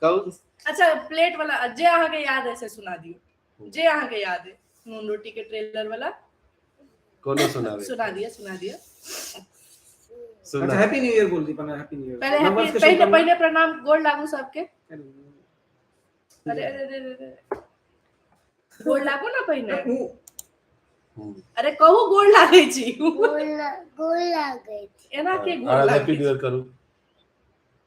कहू। अच्छा, प्लेट वाला, जे अहाँके याद है से सुना दियौ, जे अहाँके याद है, नून रोटी के ट्रेलर वाला। कोनो सुनावे। सुना दिअ, सुना दिअ। सुना। अच्छा, हैप्पी न्यू ईयर बोल दी पहले, हैप्पी न्यू ईयर। पहले हैप्पी, पहले पहले प्रणाम, गोर लागू सबके। अरे अरे अरे अरे, अरे, गोर लागू ना पहिने। अरे कहू, गोर लागै छी। गोल गोल लागै छी। एना के गोर और लागै हैप्पी न्यू छी? ईयर करू।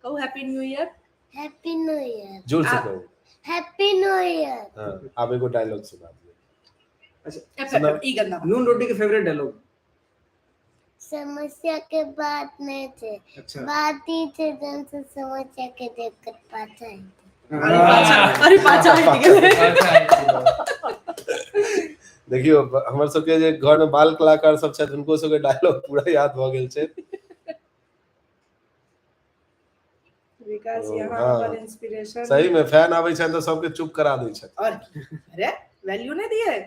कहू, happy new year. Happy new year. जोर से कहू। Happy new year. हाँ, आब एगो डायलॉग सुना दियौ। सुना। ई गंदा बात। नून रोटी के फेवरेट डायलॉग। समस्या के बात नहीं छै। अच्छा। बात ई छै जन से समस्या के दिक्कत पाछा हेतै। अरे पाछा, अरे पाछा हटि गेलै। देखियौ, हमर सबके जे घर में बाल कलाकार सब छथि, हुनको सबके डायलॉग पूरा याद भऽ गेल छै। विकास ओ, यहाँ हाँ। पर इंस्पिरेशन। सही में फैन आबै छनि तऽ सबके चुप करा दै छथि। और की? अरे वैल्यू नहीं दिए।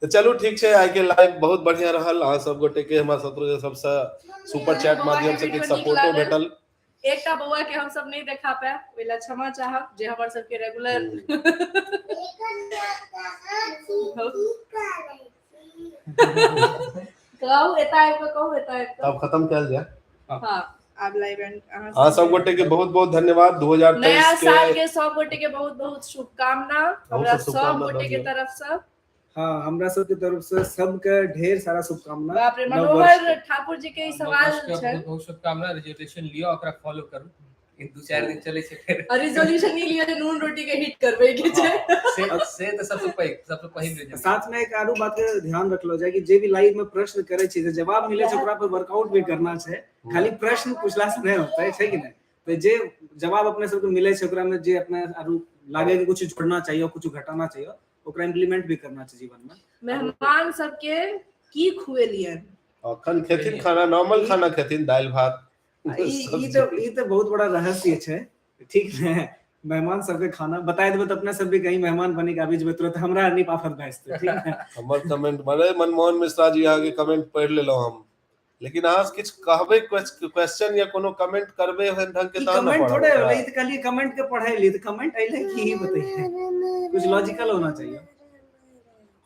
तऽ चलू, ठीक छै, आइ के लाइव बहुत बढ़िया रहल। अहाँ सब गोटे के हमरा सब सबसँ सुपर चैट बौआ के माध्यम से वीडियो किछु नीक सपोर्टो लागल। भेटल। एकटा बौआ के हम सब नहीं देखा पाए, ओहि ला क्षमा चाहब, जे हमर सबके रेगुलर कहाँ छी, की करै छी? कहू, एता आबि कऽ कहू, एता आबि कऽ। तब खत्म कयल जाय। हाँ, आब लाइव एंड अहाँ अहाँ सब गोटे के बहुत बहुत धन्यवाद 2023 नया के। साल के सब गोटे के बहुत बहुत शुभकामना हमरा सब सब शुभकामना गोटे दऽ के दियौ। तरफ से। हाँ, हमरा सबके तरफ से सबके ढेर सारा शुभकामना बाप रे। नव मनोहर वर्ष के। ठाकुर जी के ई सवाल नव वर्ष के छै। बहुत बहुत शुभकामना। रेजोल्यूशन लिअ, ओकरा फॉलो करू। ई 2-4 दिन चलै छै फेर। रिजोल्यूशन ई लिअ जे नून रोटी के हिट करबै के छै। हाँ, से तऽ सबसँ पैघ, सबसँ पहिल रेजोल्यूशन। साथ में एक आरो बात के ध्यान रखलो जाय कि जे भी लाइव में प्रश्न करे छै, जे जवाब मिले छै, ओकरा पर वर्कआउट भी करना छै। खाली प्रश्न पूछला से नहीं होता है, छै कि नहीं? तो जे जवाब अपने सबके मिले छै, ओकरा में जे अपने आरो लागे कि कुछ जोड़ना चाहिए, कुछ घटाना चाहिए, ओकरा इम्प्लीमेंट भी करना छै जीवन में। मेहमान सबके की खुएलियन? अखन खेथिन खाना, नॉर्मल खाना खेथिन, दालि भात। ई ई तऽ ई तऽ बहुत बड़ा रहस्य छै, ठीक है? मेहमान सबके खाना बताय देबै तऽ अपने सब भी कहीं मेहमान बनी के आबि जेबै, तुरंत हमरा नहीं आफत भए जेतै, ठीक है? हमर कमेंट मरे मनमोहन मिश्रा जी, अहाँके कमेंट पढ़ि लेलहुँ हम, लेकिन अहाँ किछु कहबै, क्वेश्चन या कोनो कमेंट करबै ओहन ढंग के ई तहन ने कमेंट पढ़ब थोड़े ओकरा। होलै। ई तऽ कहलियै कमेंट के पढ़ै लिए, तऽ कमेंट अइलै की, ई बतैयै। कुछ लॉजिकल होना चाहिए।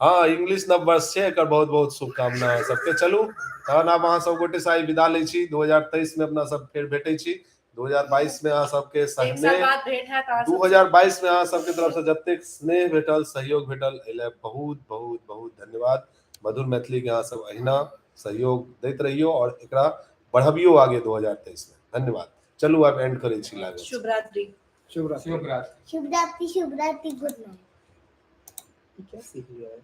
हाँ, इंग्लिश नव वर्ष छै, एकर बहुत बहुत शुभकामना अहाँ सबके। चलू तहन आब अहाँ सब गोटे से आइ विदा लै छी। 2023 में अपना सब फेर भेटै छी। 2022 में अहाँ सबके एक साल स्नेह बाद भेंट हैत अहाँ सबसे। 2022 में अहाँ सबके तरफ से जतेक स्नेह भेटल, सहयोग भेटल, एहि लए बहुत बहुत बहुत धन्यवाद। मधुर मैथिली के अहाँ सब अहिना सहयोग दैत रहियौ और एकरा बढ़बियौ आगे 2023 में। धन्यवाद। चलू, आब एंड करै छी लाइव। शुभ रात्रि। शुभ रात्रि। शुभ रात्रि। शुभ रात्रि, शुभ रात्रि, गुड नाइट। ई क्या सीख लिया है?